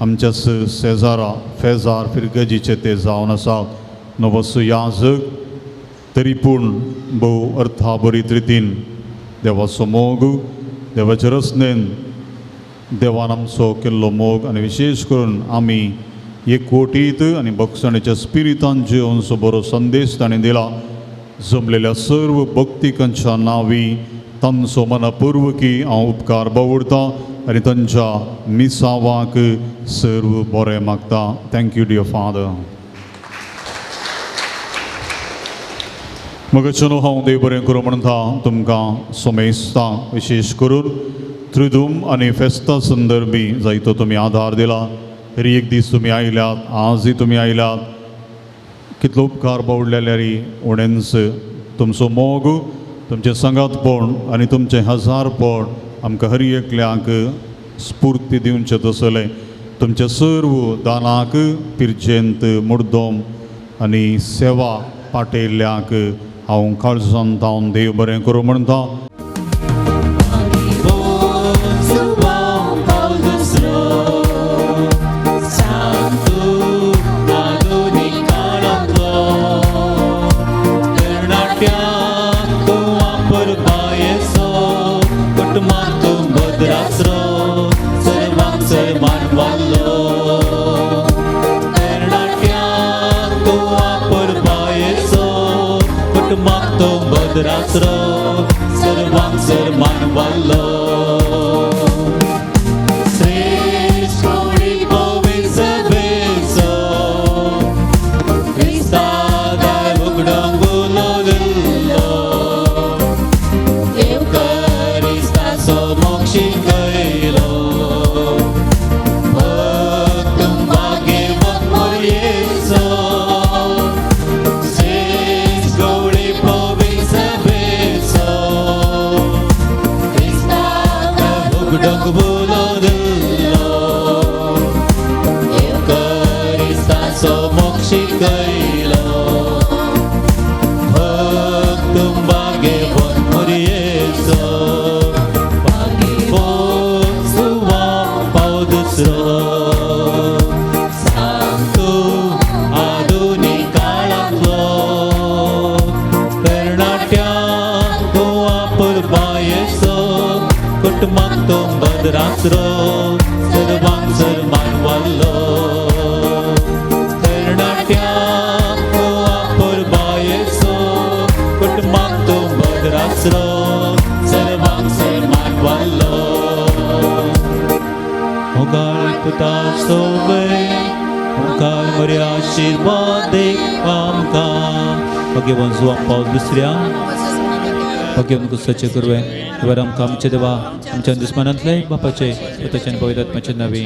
आमच्या शेजारा फेजार फिरगजीचे ते जावन आसात नवस याजक तरी पूण भोव अर्थाभरीत रितीन देवाचो मोग देवाचे रचनेन देवान आमचो केल्लो मोग आनी विशेश करून आमी एकवटीत आनी भक्षणाच्या स्पिरितान जिवनचो बरो संदेश ताणें दिला. जमलेल्या सर्व भक्तिकांच्या नांवी तांचो मनपूर्वकी हांव उपकार बावुरता आनी तांच्या मिसावाक सर्व बरें मागता. Thank you dear father. मगचनो हांव देव बरें करूं म्हणटा तुमकां सोमेस्ता विशेश करून त्रिदूम आनी फेस्ता संदर्भी जायतो तुमी आधार दिला. तरी एक दीस तुमी आयल्यात, आजय तुमी आयल्यात, कितलो उपकार बावडलेल्यारी उणेंच तुमचो मोग तुमचें सांगातपण आनी तुमचें हजारपण आमकां हर एकल्याक स्फूर्ती दिवचें तसलें. तुमचे सर्व दानाक पिर्जेंत मुर्दोम आनी सेवा पाटयल्ल्याक हांव काळजान तावन देव बरें करूं म्हणटा. सर्वांक सर्मान वालो श्रेष्ठ कोणी पवित्र क्रिस्ता दार उगडोंग उलोवलो येवकरिस्ताचो मोक्षी कैलो भक्त भाग्यवत मोरयेचो श्रेष्ठ गवळी पवित्र उगडोंग उलोवलो येवकरिस्ताचो मोक्षी कैलो भक्त भाग्यवत मोरयेचो भाग्यवत सुवा पाव दुसरो सांतू आधुनीक काळांतलो तरणाट्या गोवा पुरबायेचो कुटुंबाक तो भद्रासरो सर्वांक सर्मान वालो तरणाट्या गोवा पुरबायेचो कुटुंबाक तो भद्रासरो सर्वांक सर्मान वालो. मोगाळ पुता सोबय ओंकार मरे आशिर्वाद आमकां भगवान जुवां पावस दुसऱ्या भगवान गुस्साचे करुवे वर आमकां आमचे देवा आमच्या दुस्मानांतले बापाचे पुताचे आनी पवित्र आत्म्याचे नांवे.